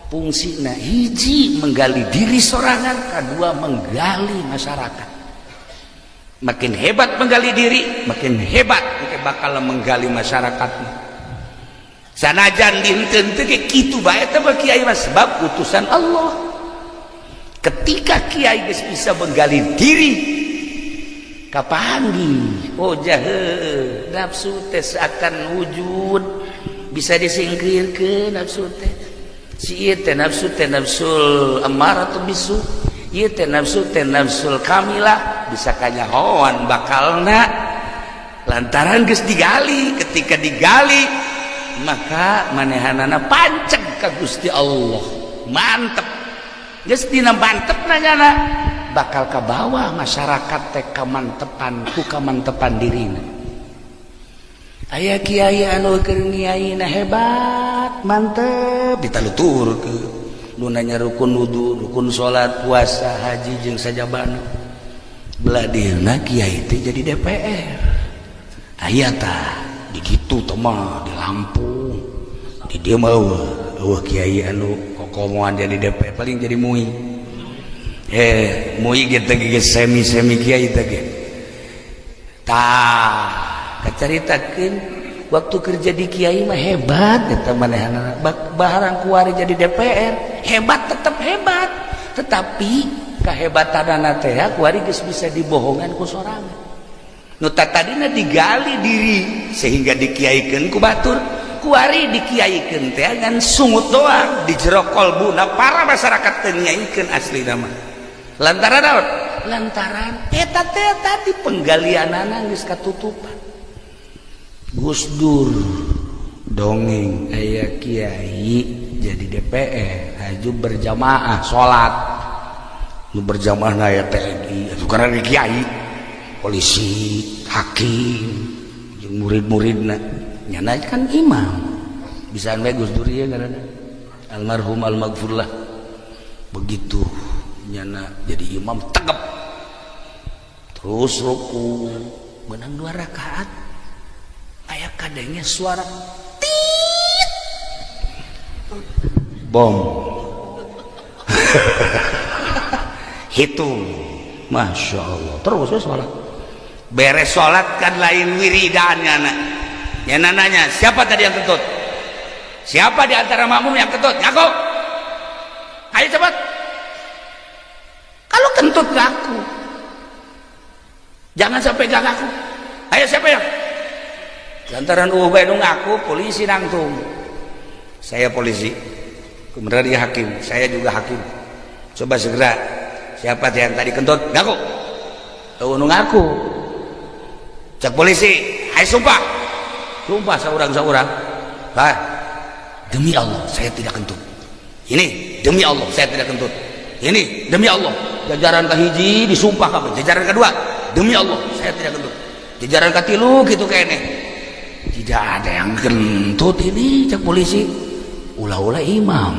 fungsina, hiji menggali diri sorangan, kedua menggali masyarakat. Makin hebat menggali diri, makin hebat makin bakal menggali masyarakat. Sanajan dihenteu ge kitu bae eta mah kiai mah, sebab utusan Allah. Ketika kiai geus bisa menggali diri, kapanggih, oh jahe nafsu teh seakan wujud bisa disingkirkeun. Nafsu teh si ieu teh nafsu teh nafsul amaratu bisu, ieu teh nafsu teh nafsul kamilah, bisa kanyahoan bakalna lantaran geus digali. Ketika digali maka manehanana panceg ka Gusti Allah, mantep geus dina mantep nanyana bakal ka bawah masyarakat teh kamantepan ku kamantepan dirina. Aya kiai anu keur ngiaina hebat, mantep, ditaluturkeun nu nanya rukun wudu, rukun salat, puasa, haji jeung sajabana. Beladirna kiai teh jadi DPR. Aya tah di ditu teh mah, di Lampung di dieu mah eueuh kiai anu kokomoan jadi DPR, paling jadi MUI. MUI ge teh geus semi semi kiai teh ge. Tah kacaritakeun waktu kerja di kiai mah hebat eta manehanana, baharang kuari jadi DPR hebat, tetap hebat, tetapi kehebatanana teh kuari geus bisa dibohongan ku sorangan nu tadina digali diri sehingga dikiaikeun ku batur. Kuari dikiaikeun teh ngan sungut doang di jero kolbuna, para masyarakat teu nyaikeun asli nama. Lantaran naon? Lantaran eta teh tadi penggalianana geus katutupan. Gus Dur dongeng aya kiai jadi DPR haju berjamaah salat, nu berjamaah na aya TNI atuh karena kiai, polisi, hakim jeung murid-muridna. Nyana kan imam bisa bae. Gus Dur ieu ngaranna, almarhum almaghfurlah. Begitu nyana jadi imam tegep terus ruku menang dua rakaat, aya kadangnya suara tit bom hitung. Masya Allah, terus ya sholat. Beres sholat kan lain wiridannya anak ya, nanya siapa tadi yang kentut, siapa di antara makmum yang kentut, ngaku, ayo cepat. Kalau kentut ngaku, jangan sampai gak ngaku. Ayo siapa yang lantaran bae nu ngaku, polisi nangtung, saya polisi, kemudian dia hakim, saya juga hakim, coba segera siapa yang tadi kentut ngaku. Tuh nu ngaku, cek polisi, hai sumpah, sumpah seorang-seorang. Bah, demi Allah saya tidak kentut ini, demi Allah saya tidak kentut ini, demi Allah. Jajaran kahiji disumpah kabeh, jajaran kedua demi Allah saya tidak kentut, jajaran katilu gitu kayaknya tidak ada yang kentut ini. Cek polisi, ulah-ulah imam.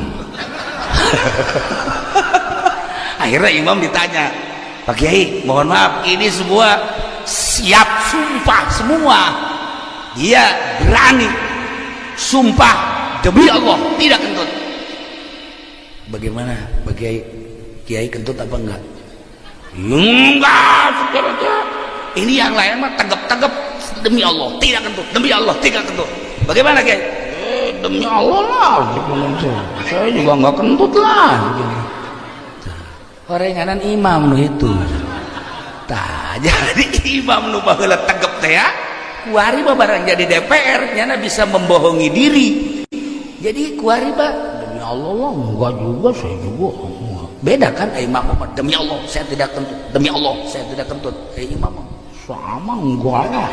Akhirnya imam ditanya, Pak Kiai mohon maaf, ini semua siap sumpah semua, dia berani sumpah demi Allah tidak kentut. Bagaimana, Pak Kiai? Kiai kentut apa enggak? Enggak. Ini yang lain mah tegep-tegep, demi Allah tidak kentut, demi Allah tidak kentut. Bagaimana, Kiai? Demi Allah lah, saya juga enggak kentut lah. Horenganan imam nu itu. Tah, jadi imam nu baheula tegep teh ya, kuari mah barang jadi DPR nyana bisa membohongi diri. Jadi kuari mah demi Allah lah enggak juga, saya juga enggak. Beda kan imam mah demi Allah saya tidak kentut, demi Allah saya tidak kentut. Imam mah sama enggak lah.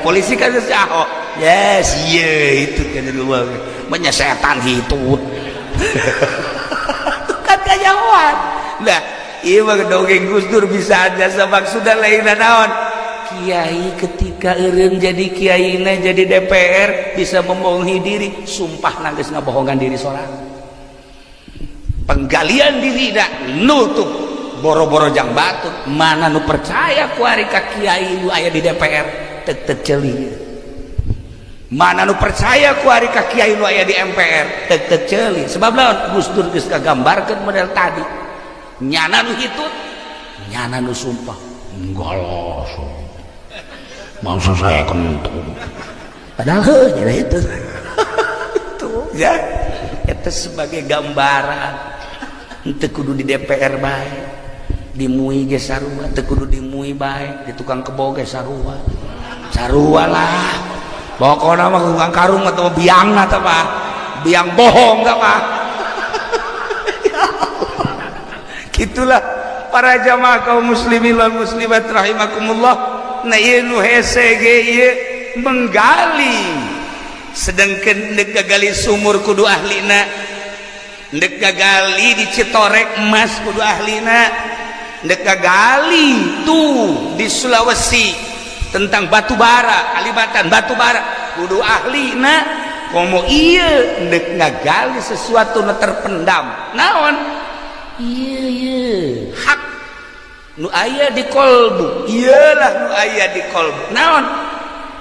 Polisi kan si Ahok, yes, iya itu kan dulu banyak setan hitut kan kajauhan. Nah, iya mah dongeng Gus Dur bisa aja maksudnya lain naon. Kiai ketika eureun jadi kiai, jadi DPR, bisa membohongi diri, sumpah nangis ngabohongan diri sorang. Penggalian diri dah nutup boro-boro jang batur. Mana nu percaya kuari ka kiai nu aya di DPR tek tek ceuli? Mana nu percaya kuari ka kiai nu aya di MPR tek tek ceuli? Sebab lawan Gus Dur geus kagambarkeun model tadi, nyana nu hitut, nyana nu sumpah enggak lah, masa saya kentut, padahal heuh nyana itu. Tuh ya, itu sebagai gambaran. Teu kudu di DPR bae, di MUI ge sarua. Teu kudu di MUI bae, di tukang kebo ge sarua, sarua lah. Pokoknya mah tukang karung atau biang atau apa, biang bohong apa. Gitulah para jamaah kaum muslimin wal muslimat rahimakumullah. Nah, ieu nu hese ge ieu menggali, sedangkan ndek gali sumur kudu ahlina, ndek gali di Citorek emas kudu ahlina, ndek gali tuh di Sulawesi tentang batu bara, Kalibatan batu bara kudu ahlina. Komo ieu ndek ngagali sesuatu nu terpendam, naon ieu? Ieu hak nu aya di kolbu, iyalah nu aya di kolbu. Naon?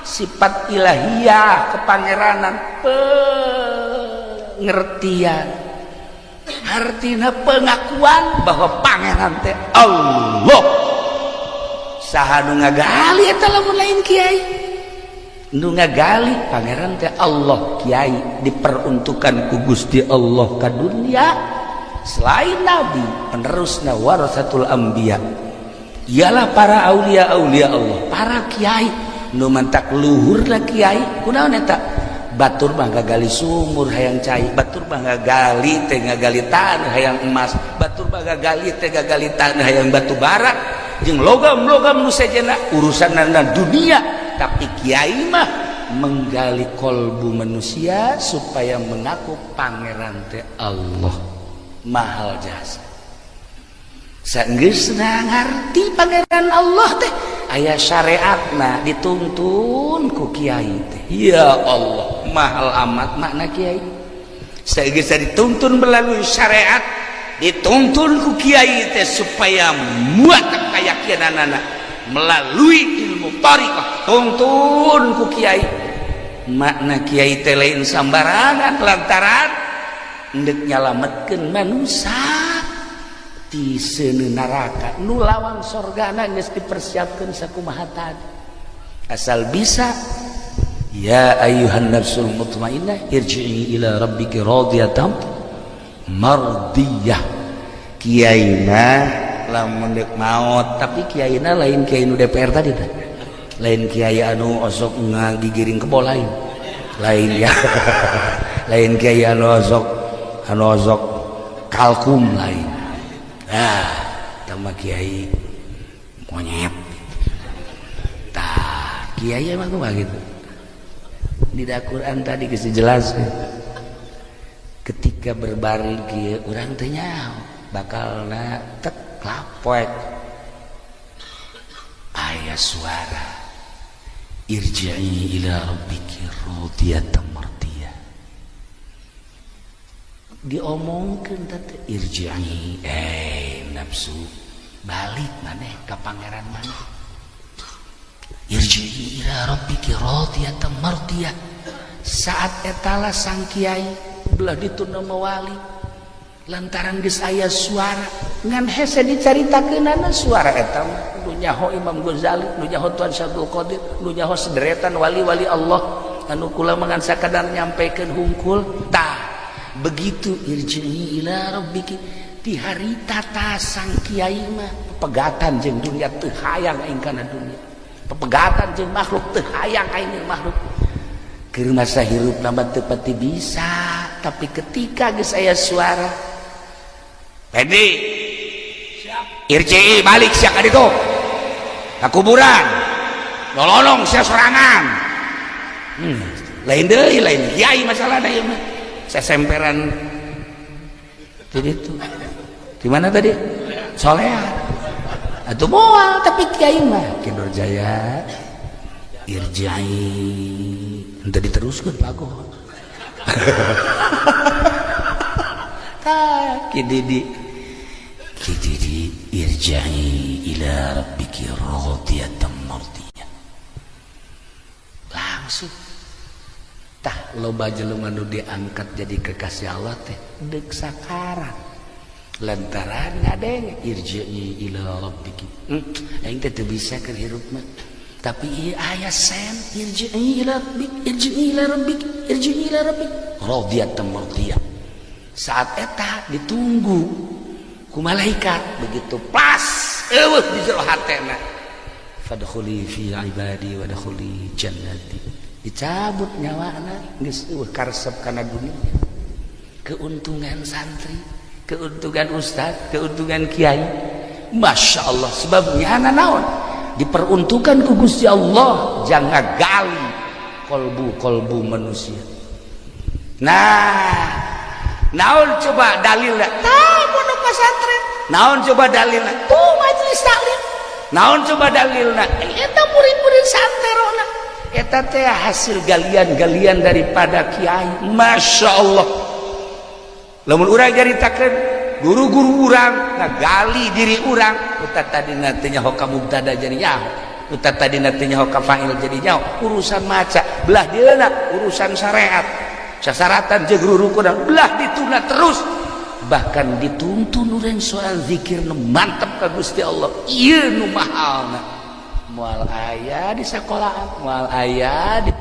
Sifat ilahiyah, kepangeranan, pengertian, artinya pengakuan bahwa pangeran teh Allah. Saha nu ngagali eta lamun lain kiai? Nu ngagali pangeran teh Allah, kiai diperuntukkan ku Gusti Allah ka dunia selain nabi, penerusna warasatul anbiya ialah para aulia, aulia Allah, para kiai. Nu mantak luhur lah kiai kunaon eta? Batur mah ngagali sumur hayang cai, batur mah ngagali teh ngagali tanah hayang emas, batur mah ngagali teh ngagali tanah hayang batu bara jeung logam-logam nu sejenna urusanna dunia. Tapi kiai mah menggali kolbu manusia supaya mengaku pangeran teh Allah. Mahal jasa. Sanggeusna ngarti pangeran Allah teh aya syariatna, dituntun ku kiai teh. Ya Allah, mahal amat makna kiai. Sageus dituntun melalui syariat, dituntun ku kiai teh supaya muat keyakinanana melalui ilmu thariqah, tuntun ku kiai. Makna kiai teh lain sambarangan, lantaran endek nyalametkeun manusia ti seuneu neraka nu lawang sorgana geus dipersiapkeun sakumaha tadi. Asal bisa, ya ayyuhan nafsul mutmainnah irji'i ila rabbiki radiyatan mardiyah. Kiai mah lamun deuk maot, tapi kiaina lain kiai nu DPR tadi teh, lain kiai anu osok ngagigiring kebo, lain, lain ya, lain kiai anu osok kalkum, lain. Ah, tambah kiai monyet. Tah, kiai emang kumaha gitu di Quran tadi geus dijelaskeun. Ketika berbaring kieu, urang teh nyaho bakalna tek lapoek, aya suara, irji'i ila rabbiki radiyatan mardiyah. Diomongkeun teh, irji'i, eh nafsu, balik maneh ka pangeran maneh. Irji'i ila rabbiki radiyatan mardiyah. Saat etala sang kiai belah dituna mawali. Lantaran geus aya suara ngan hese dicaritakeunana suara eta mah nu nyaho Imam Ghazali, nu nyaho Tuan Syabdul Qadir, nu nyaho sederetan wali-wali Allah anu kula mah ngan sakadar nyampaikan hungkul. Tah begitu irji'i ila rabbiki di harita ta sang kiai mah pepegatan jeung dunia, teu hayang aing kana dunia, pepegatan jeung makhluk, teu hayang aing jeung makhluk. Keur masa hirup mah teu pati bisa, tapi ketika geus aya suara Pendi siap irji'i balik sia ka ditu ka kuburan, lololong sia sorangan. Lain deui, lain kiai masalahna ieu mah, sesemperan jadi itu di mana tadi soleha atau moal, tapi kiai mah Ki Nurjaya irji'i henteu diteruskeun bagus. Tah Ki Didi, Ki Didi irji'i ila rabbiki radiyatan mardiyah, langsung. Tah loba jelema nu diangkat jadi kekasih Allah teh deuk sakarat lantaran ngadenge irji'i ila rabbiki. Aing teh teu bisa keur hirup mah, tapi ieu aya sen irji'i ila rabbik, irji'i ila rabbik, irji'i ila rabbik radiyatan mardiyah. Saat eta ditunggu ku malaikat, begitu pas eueuh di jero hatena, fadkhuli fi ibadi wadkhuli jannati, dicabut nyawana, geus eueuh karesep kana dunia. Keuntungan santri, keuntungan ustad, keuntungan kiai, Masya Allah. Sebabnya naon diperuntukkan ku Gusti Allah jangan gali kolbu-kolbu manusia. Nah naon coba dalilna? Tah pondok pesantren. Naon coba dalilna? Tuh majelis taklim. Naon coba dalilna? Eta murid-murid santerona. Eta teh hasil galian-galian daripada kiai. Masya Allah, lamun urang nyaritakeun guru-guru urang ngagali diri urang, uta tadi teu nyaho ka mubtada jadi nyaho, uta tadi teu nyaho ka fa'il jadi nyaho, urusan maca belah dieuna, urusan syariat sasaratan jeung rurukunan belah dituna terus, bahkan dituntun urang soal zikir nu mantep ka Gusti Allah. Ieu nu mahalna moal aya di sekolahan, moal aya di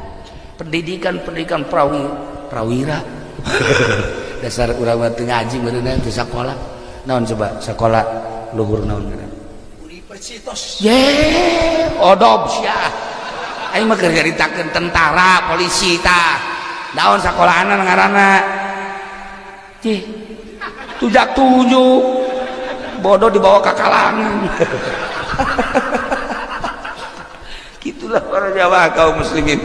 pendidikan-pendidikan prawira. Dasar urang mah teu ngaji meureunna, teu sakola. Naon coba sekolah luhur naon ngaranna? Universitas. Ye, odob sia. Aing mah keur nyaritakeun tentara, polisi tah. Naon sakolahana ngaranna? Cih. Tujak tujuh. Bodoh dibawa ke kalangan. Gitulah para Jawa kaum muslimin.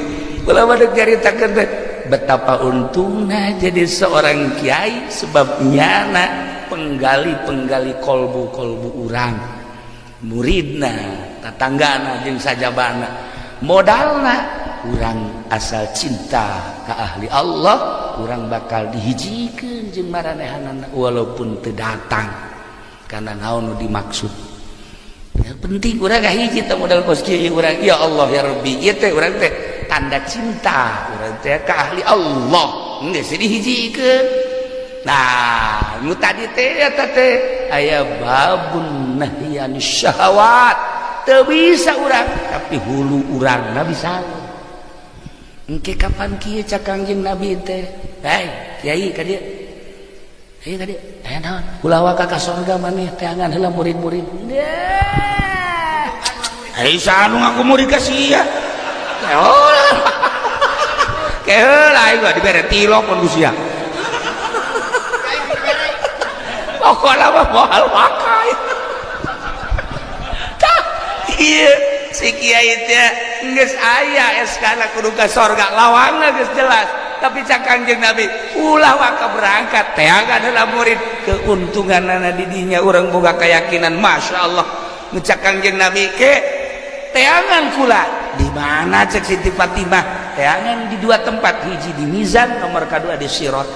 Ulah pada nyaritakeun teh betapa untungnya jadi seorang kiai, sebab nyana penggali-penggali kolbu-kolbu urang, muridna, tatanggana jeung sajabana. Modalna urang asal cinta ka ahli Allah, urang bakal dihijikeun jeung maranehanana walaupun teu datang karena naon nu dimaksud. Yang penting urang kahiji teh modal kos kieu urang, ya Allah ya Rabbi, ieu teh urang teh tanda cinta urang teh ka ahli Allah geus dihijikeun. Nah nu tadi teh eta teh aya babun nahyi anis syahwat, teu bisa urang tapi hulu urangna bisa. Engke kapan kieu cak Kangjeng Nabi teh, hei kiai ka dieu, hei ka dieu, aya naon, ulah waka ka sorga maneh, teangan heula murid-murid. Hei saha nu ngaku murid ka sia? Keheula aing mah dibere tilok pun ku sia. Pokona mah moal wakai. Tah ieu si kiai teh geus aya SK-na kudu ka sorga, lawangna geus jelas, tapi cak Kangjeng Nabi ulah waka berangkat, teangan heula murid. Keuntunganana di dinya urang boga keyakinan, Masya Allah. Ngecak Kangjeng Nabi ke teangan kula di mana? Cek Siti Fatimah, teangan di dua tempat, hiji di mizan, nomor kedua di sirat.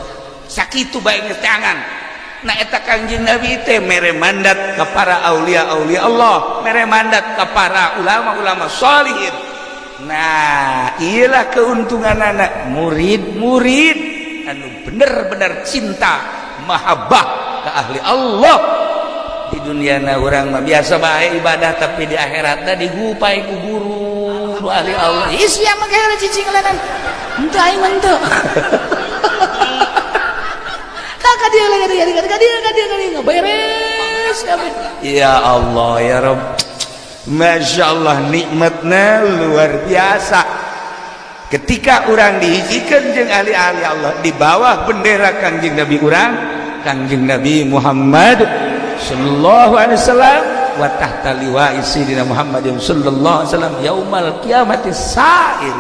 Sakitu bae geus teangan. Nah eta Kangjeng Nabi teh mere mandat ke para aulia-aulia Allah, mere mandat ke para ulama-ulama sholihin. Nah iyalah keuntungan anak murid-murid anu bener-bener cinta mahabbah ka ahli Allah. Di dunia na urang mah biasa bae ibadah, tapi di akhiratna digupai ku guru nu ahli Allah. Ih, sia mah geura cicing lenan. Henteu aing mah henteu. Tah ka dieu ka dieu ka dieu ka dieu ka dieu beres kabeh. Ya Allah ya Rabb, Masya Allah, nikmatnya luar biasa ketika orang dihijikan jeung ahli-ahli Allah di bawah bendera Kangjeng Nabi urang, Kangjeng Nabi Muhammad sallallahu alaihi wasallam, wa tahta liwa'i sayyidina Muhammadin sallallahu alaihi wasallam yaumal qiyamati sair.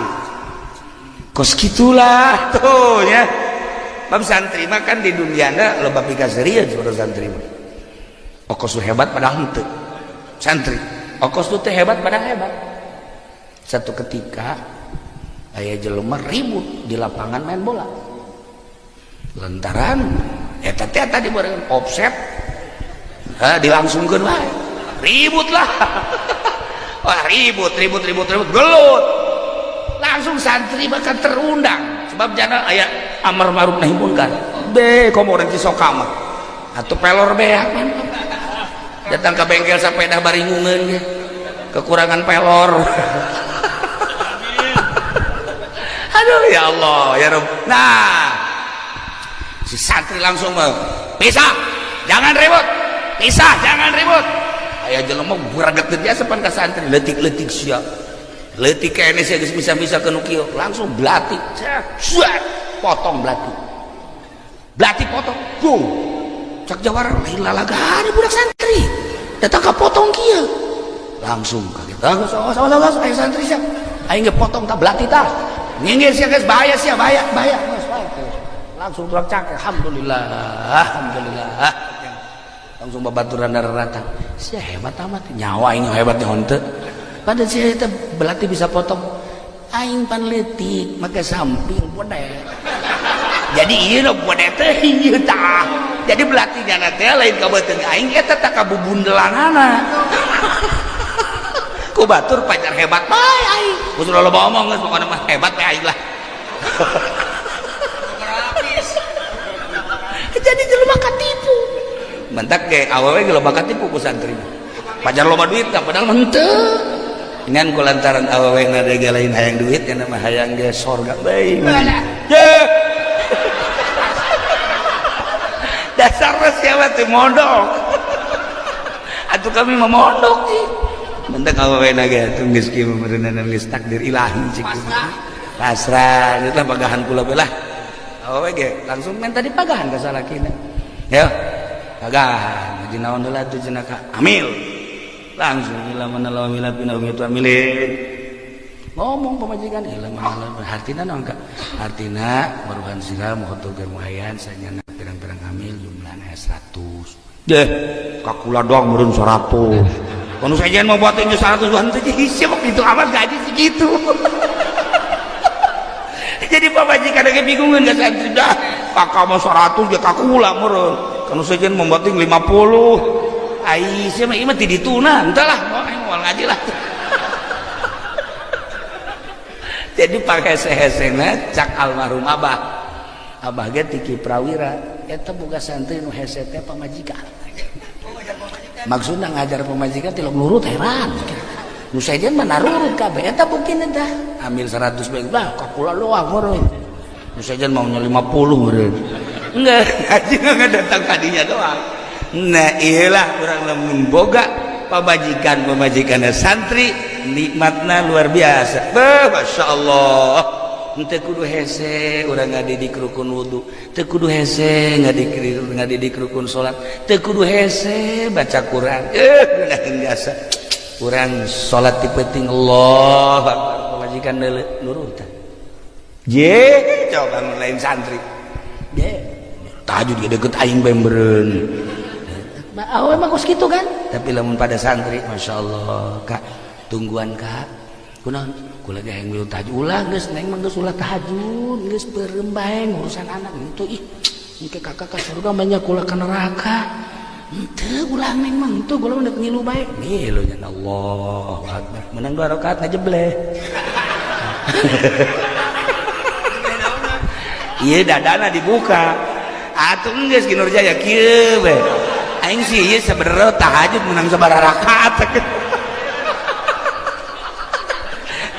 Kos gitulah tuh ya. Bab santri mah kan di duniana loba pikaserian saudara santri mah. Okos tuh hebat padahal henteu. Santri okos tuh teh hebat padahal hebat. Satu ketika aya jelema ribut di lapangan main bola. Lantaran eta teh tadi bareng offset, ha, dilangsungkeun wae. Ribut lah. Wah, ribut ribut ribut ribut gelut. Langsung santri bahkan terundang sebab jana aya amar ma'ruf nahi munkar. Be komo urang Cisoka mah. Atuh pelor beak man. Datang ke bengkel sepeda baringungeun ge. Kekurangan pelor. Aduh ya Allah ya Rabb. Nah, si santri langsung mah, pisah, jangan ribut, pisah, jangan ribut. Aya jelema guraget biasa pan ka santri, leutik-leutik sia. Leutik kene sia geus bisa-bisa ke nu kieu, langsung belati, cek, potong belati. Belati potong, boom. Cak jawara lain lalagaan budak santri. Datang ka potong kieu. Langsung kaget. Ah, geus awas awas awas aya santri sia. Aing ge potong tah belati tah. Nginggir sia geus bahaya sia, bahaya, bahaya. Geus bae. Langsung tulang cangkeh, alhamdulillah, alhamdulillah. Langsung babaturan rata. Sia hebat amat, nyawa aing hebat henteu. Padahal sia eta belati bisa potong. Aing pan leutik make samping bode. Jadi ieu nu bode teh ieu tah. Jadi belatinya teh lain ka beuteung aing eta tah kabubundelanana. Ku batur pacar hebat bae aing. Geus loba omong geus pokona mah hebat bae aing lah. Jadi jelema katipu. Mentak ge awewe ge loba katipu ku santri. Pacar loba duit tah padahal mah henteu. Ngan ku lantaran awewe ngadege lain hayang duit nya mah hayang ge sorga bae. Ye. Dasar siapa teh mondok. Atuh kami mah mondok sih. Mentak awewe na ge atuh geus kieu meureunana geus takdir ilahi cik. Pasrah, geus lah pagahan kula bae lah. Awewe ge langsung minta dipagahan ka salakina. Ya. Pagahan, haji naon heula atuh cenah ka amil. Langsung ila mana lawa mila pina itu amilin. Ngomong pamajikan ila mana hartina naon ka? Hartina baruhan sira mohotoger muhayan sanyana pirang-pirang amil jumlahna 100. Deh, kakula doang meureun 100. Kono sajian mau buat 100 henteu hese kok itu amat gaji segitu. Jadi pamajikan ge bingungeun ka santri dah. Kakak mah 100 ge kakula meureun. Kono sajian mau buat 50. Ai sia mah ieu mah ti dituna, henteu lah, mau aing moal ngaji lah. Jadi pakai hese-hesena cak almarhum abah. Abah ge ti Ki Prawira, eta boga santri nu hese teh pamajikan. Maksudna ngajar pamajikan tilok nurut heran. Nu sejen mah narurut kabeh eta buktina tah. Ambil 100 bae lah kakula doang meureun. Nu sejen maunya 50 meureun. Enggak, ngaji enggak datang kadinya doang. Nah, iyalah urang lamun boga pamajikan-pamajikanna santri nikmatna luar biasa. Beuh, Masya Allah. Henteu kudu hese urang ngadidik rukun wudu, teu kudu hese ngadidik rukun salat, teu kudu hese baca Quran. Ngeunaheun jasa. Urang salat ti peuting Allahu Akbar pamajikan deuleu nurutan. Je, coba lain santri. Je, tahajud ge deukeut aing bae meureun. Awewe mah kos kitu kan? Tapi lamun pada santri, Masya Allah, Kak, tungguan Kak. Kunaon? Kula ge hayang milu tahajud. Ulah geus neng mah geus ulah tahajud, geus beureum bae ngurusan anak henteu ih. Engke kakak ka surga mah nya kula ka neraka. Henteu ulah neng mah henteu kula mah deuk ngilu bae. Ngilu nya Allahu Akbar. Menang 2 rakaat ngajebleh. Ieu dadana dibuka. Atuh geus Ki Nurjaya kieu we. Aing sih ieu sabenerna tahajud menang sabaraha rakaat.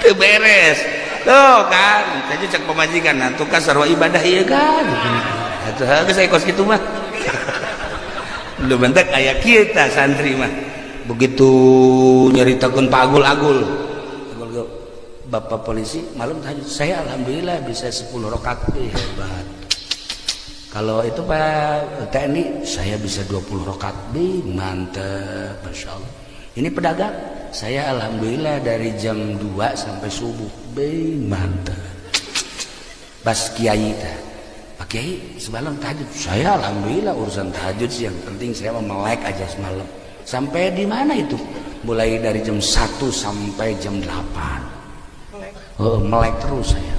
Teu beres. Tuh kan, tadi cek pamajikan atuh ka sarua ibadah ieu kan. Atuh geus aya kos kitu mah. Lu bentak aya kita santri mah. Begitu nyaritakeun Pak Agul-agul. Agul Bapak polisi malam tahajud, saya alhamdulillah bisa 10 rakaat, hebat. Kalau itu Pak TNI, saya bisa 20 rakaat, mantep, Masya Allah. Ini pedagang, saya alhamdulillah dari jam 2 sampai subuh, mantep. Bas kiai teh, Pak Kiai semalam tahajud, saya alhamdulillah urusan tahajud sih yang penting saya mau melek aja semalam. Sampai di mana itu? Mulai dari jam 1 sampai jam 8. Oh, melek terus saya.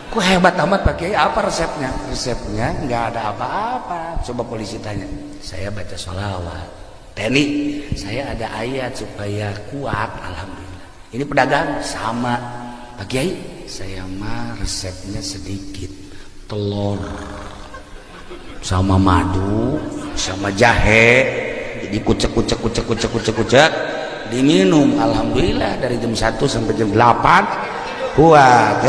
Kok hebat amat Pak Kiai, apa resepnya? Resepnya nggak ada apa-apa. Coba polisi tanya. Saya baca sholawat. TNI, saya ada ayat supaya kuat, alhamdulillah. Ini pedagang sama. Pak Kiai, saya mah resepnya sedikit. Telur sama madu sama jahe. Jadi kucek kucek kucek kucek kucek kucek diminum, alhamdulillah dari jam 1 sampai jam 8 kuat.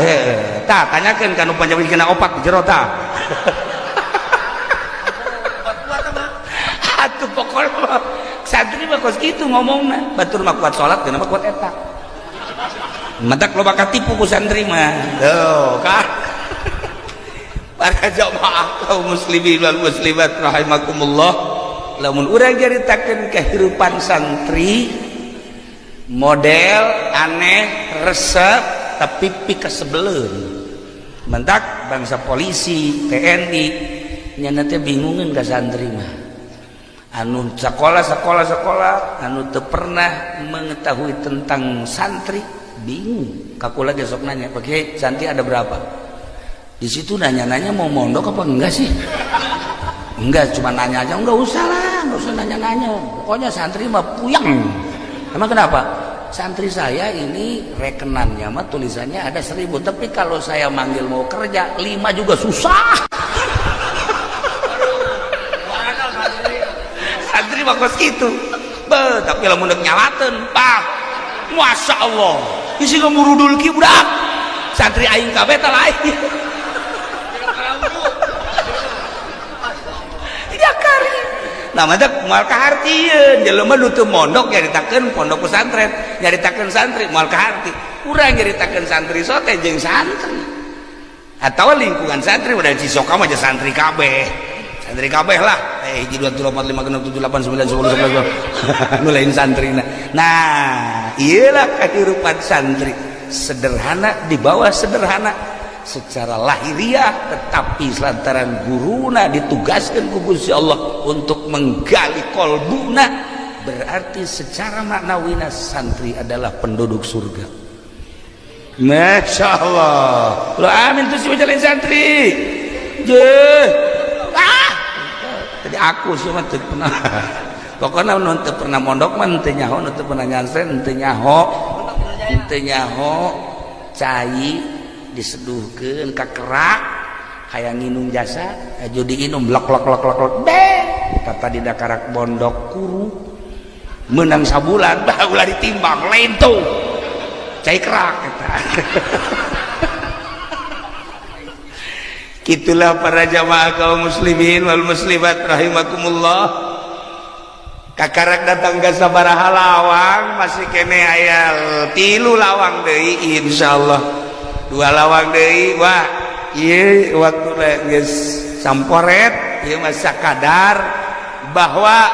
Tah tanyakeun ka nu panjang kena opat di jero tah. Atuh pokokna santri mah kos kitu ngomongna, batur mah kuat salat kenapa kuat eta. Matak loba katipu ku santri mah. Tuh kan. Para jamaah kaum muslimin wal muslimat rahimakumullah, lamun urang caritakeun kehidupan santri model aneh resep tapi pikasebeleun. Mentak bangsa polisi TNI nyana teh bingungeun ka santri mah. Anu sekolah sekolah sekolah anu teu pernah mengetahui tentang santri bingung. Kakula ge sok nanya, "Pak Kiai, santri ada berapa?" Di situ nanya-nanya mau mondok apa enggak sih? Enggak, cuma nanya aja. Enggak usah lah, enggak usah nanya-nanya. Pokoknya santri mah puyeng. Emang kenapa? Santri saya ini rekenannya mah tulisannya ada 1000, tapi kalau saya manggil mau kerja 5 juga susah. Santri mah kos kitu. Be, tapi lamun deuk nyalateun, bah. Masya Allah. Isi ngemurudul ki budak. Santri aing kabeh teh lain. Ya kari. Nah, mantap moal kahartieun jelema nu teu mondok nyaritakeun pondok pesantren, nyaritakeun santri moal kaharti. Urang nyaritakeun santri sote jeung santri. Atawa lingkungan santri udah Cisoka mah santri kabeh. Santri kabeh lah. 1 2 3 4 5 6 7 8 9 10 11 12. Nu lain santrina. Nah, iyalah kehidupan santri. Sederhana di bawah sederhana secara lahiriah, tetapi lantaran guruna ditugaskan ku Gusti Allah untuk menggali kolbuna, berarti secara maknawina santri adalah penduduk surga. Masya Allah. Lo amin tuh si lain santri. Je. Ah. Tadi aku sih mah teu pernah. Pokoknya nu teu pernah mondok mah teu nyaho, nu teu pernah nyantren teu nyaho. Teu nyaho cai diseduhkeun ka kerak hayang nginum jasa aju diinum lok lok lok lok lok deh tata di dakarak bondok kuru menang sabulan bah ulah ditimbang lain tuh cai kerak eta. Itulah para jamaah kaum muslimin wal muslimat rahimakumullah. Kakarak datang ke sabaraha lawang masih kene aya 3 lawang deui insyaallah. 2 lawang deui wah ieu waktu geus samporet ieu mah sakadar bahwa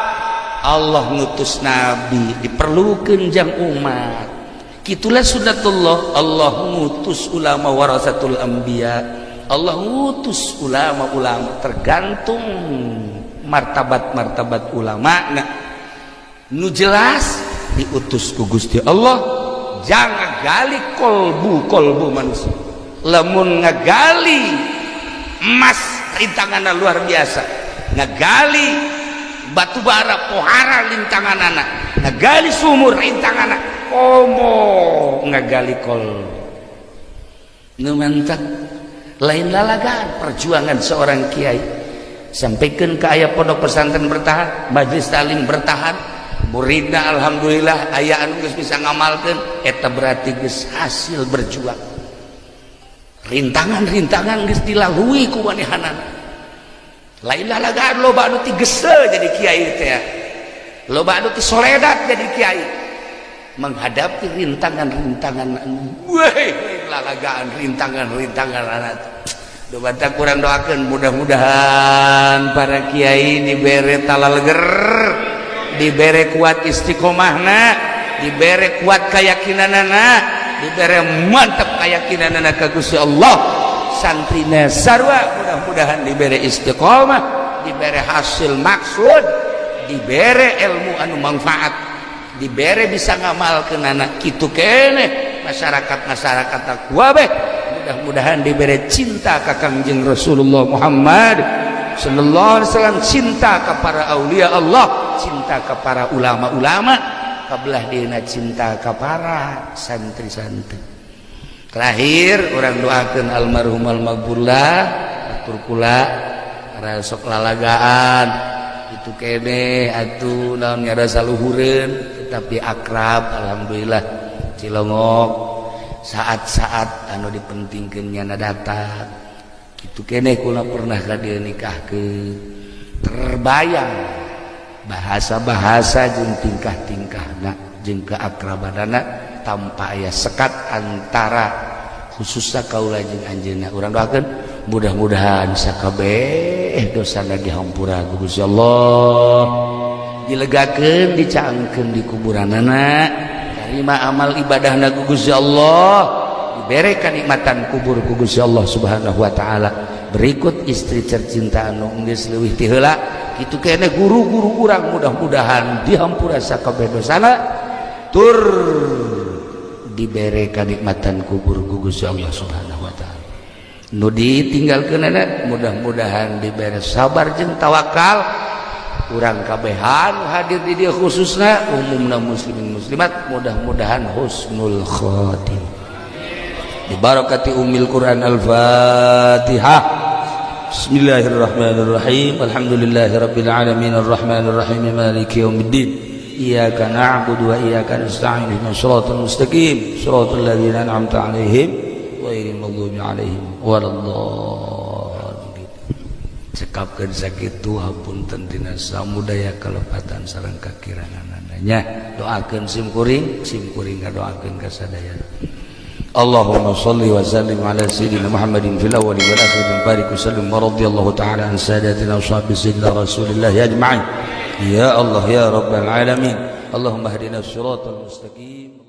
Allah ngutus nabi diperlukeun jang umat. Kitulah sunatullah, Allah ngutus ulama warasatul anbiya, Allah ngutus ulama-ulama tergantung martabat-martabat ulama. Nah, nu jelas diutus ku Gusti Allah jangan gali kolbu manusia. Lamun ngagali emas rintanganna luar biasa, ngagali batu bara pohara lintanganana, ngagali sumur rintanganna, komo ngagali kolbu. Nu mantak lain lalagan perjuangan seorang kiai. Sampaikan ke aya pondok pesantren bertahan, majelis taklim bertahan, muridna alhamdulillah aya anu geus bisa ngamalkeun. Eta berarti geus hasil berjuang, rintangan-rintangan geus dilalui ku manehanana. Lain lalagaan, loba anu ti gese jadi kiai teh, loba anu ti soledat jadi kiai, menghadapi rintangan-rintangan, weh, lalagaan rintangan-rintangan anak. Doa kurang doakan mudah-mudahan para kiai dibere talaleger, dibere kuat istiqomahna, dibere kuat keyakinanana, dibere mantap keyakinanana ka Gusti Allah. Santrina sarua mudah-mudahan dibere istiqomah, dibere hasil maksud, dibere ilmu anu manfaat, dibere bisa ngamalkeun anak. Kitu keneh masyarakat, masyarakat takwa beh mudah-mudahan diberi cinta ka Kangjeng Rasulullah Muhammad sallallahu alaihi wasallam, cinta ke para aulia Allah, cinta ke para ulama-ulama, kabelah dina cinta ke para santri-santri. Terakhir urang doakan almarhum almaghfurlah atur kula sok lalagaan itu kene atuh naon ngarasa luhureun tetapi akrab, alhamdulillah. Cilongok saat-saat anu dipentingkeun nyana datang kitu keneh. Kula pernah ka dieu nikahkeun, terbayang bahasa-bahasa jeung tingkah-tingkahna jeung keakrabanana tanpa aya sekat antara khususnya kaula jeung anjeunna. Urang doakeun mudah-mudahan sakabeh dosana dihampura ku Gusti Allah, dilegakeun, dicaangkeun di kuburanana, terima amal ibadahna ku Gusti Allah, dibere kanikmatan kubur ku Gusti Allah Subhanahu wa taala. Berikut istri tercinta anu geus leuwih ti heula kitu keneh, guru-guru urang mudah-mudahan dihampura sakabeh dosana tur dibere kanikmatan kubur ku Gusti Allah Subhanahu wa taala. Nu ditinggalkeun mudah-mudahan dibere sabar jeung tawakal. Urang kabehan hadir di dieu khususna umumna muslimin muslimat mudah-mudahan husnul khatimah dibarakati ummil Quran. Al-Fatihah. Bismillahirrahmanirrahim. Alhamdulillahirabbil alamin arrahmanirrahim maliki yaumiddin. Iyyaka na'budu wa iyyaka nasta'in ihdinas siratal mustaqim siratal ladzina an'amta 'alaihim ghairil maghdubi 'alaihim waladdallin. Cekapkeun sakitu, hapunten tina samudaya kalepatan sareng kakiranganna. Doakeun sim kuring, sim kuring ngadoakeun ka sadayana. Allahumma salli wa sallim ala sayyidina Muhammadin fil awwali wal akhir wa barik wa sallim wa radhiyallahu ta'ala an sadatina ashabi sayyidina Rasulillah ajma'in. Ya Allah ya rabbal alamin. Allahumma hdina siratal mustaqim.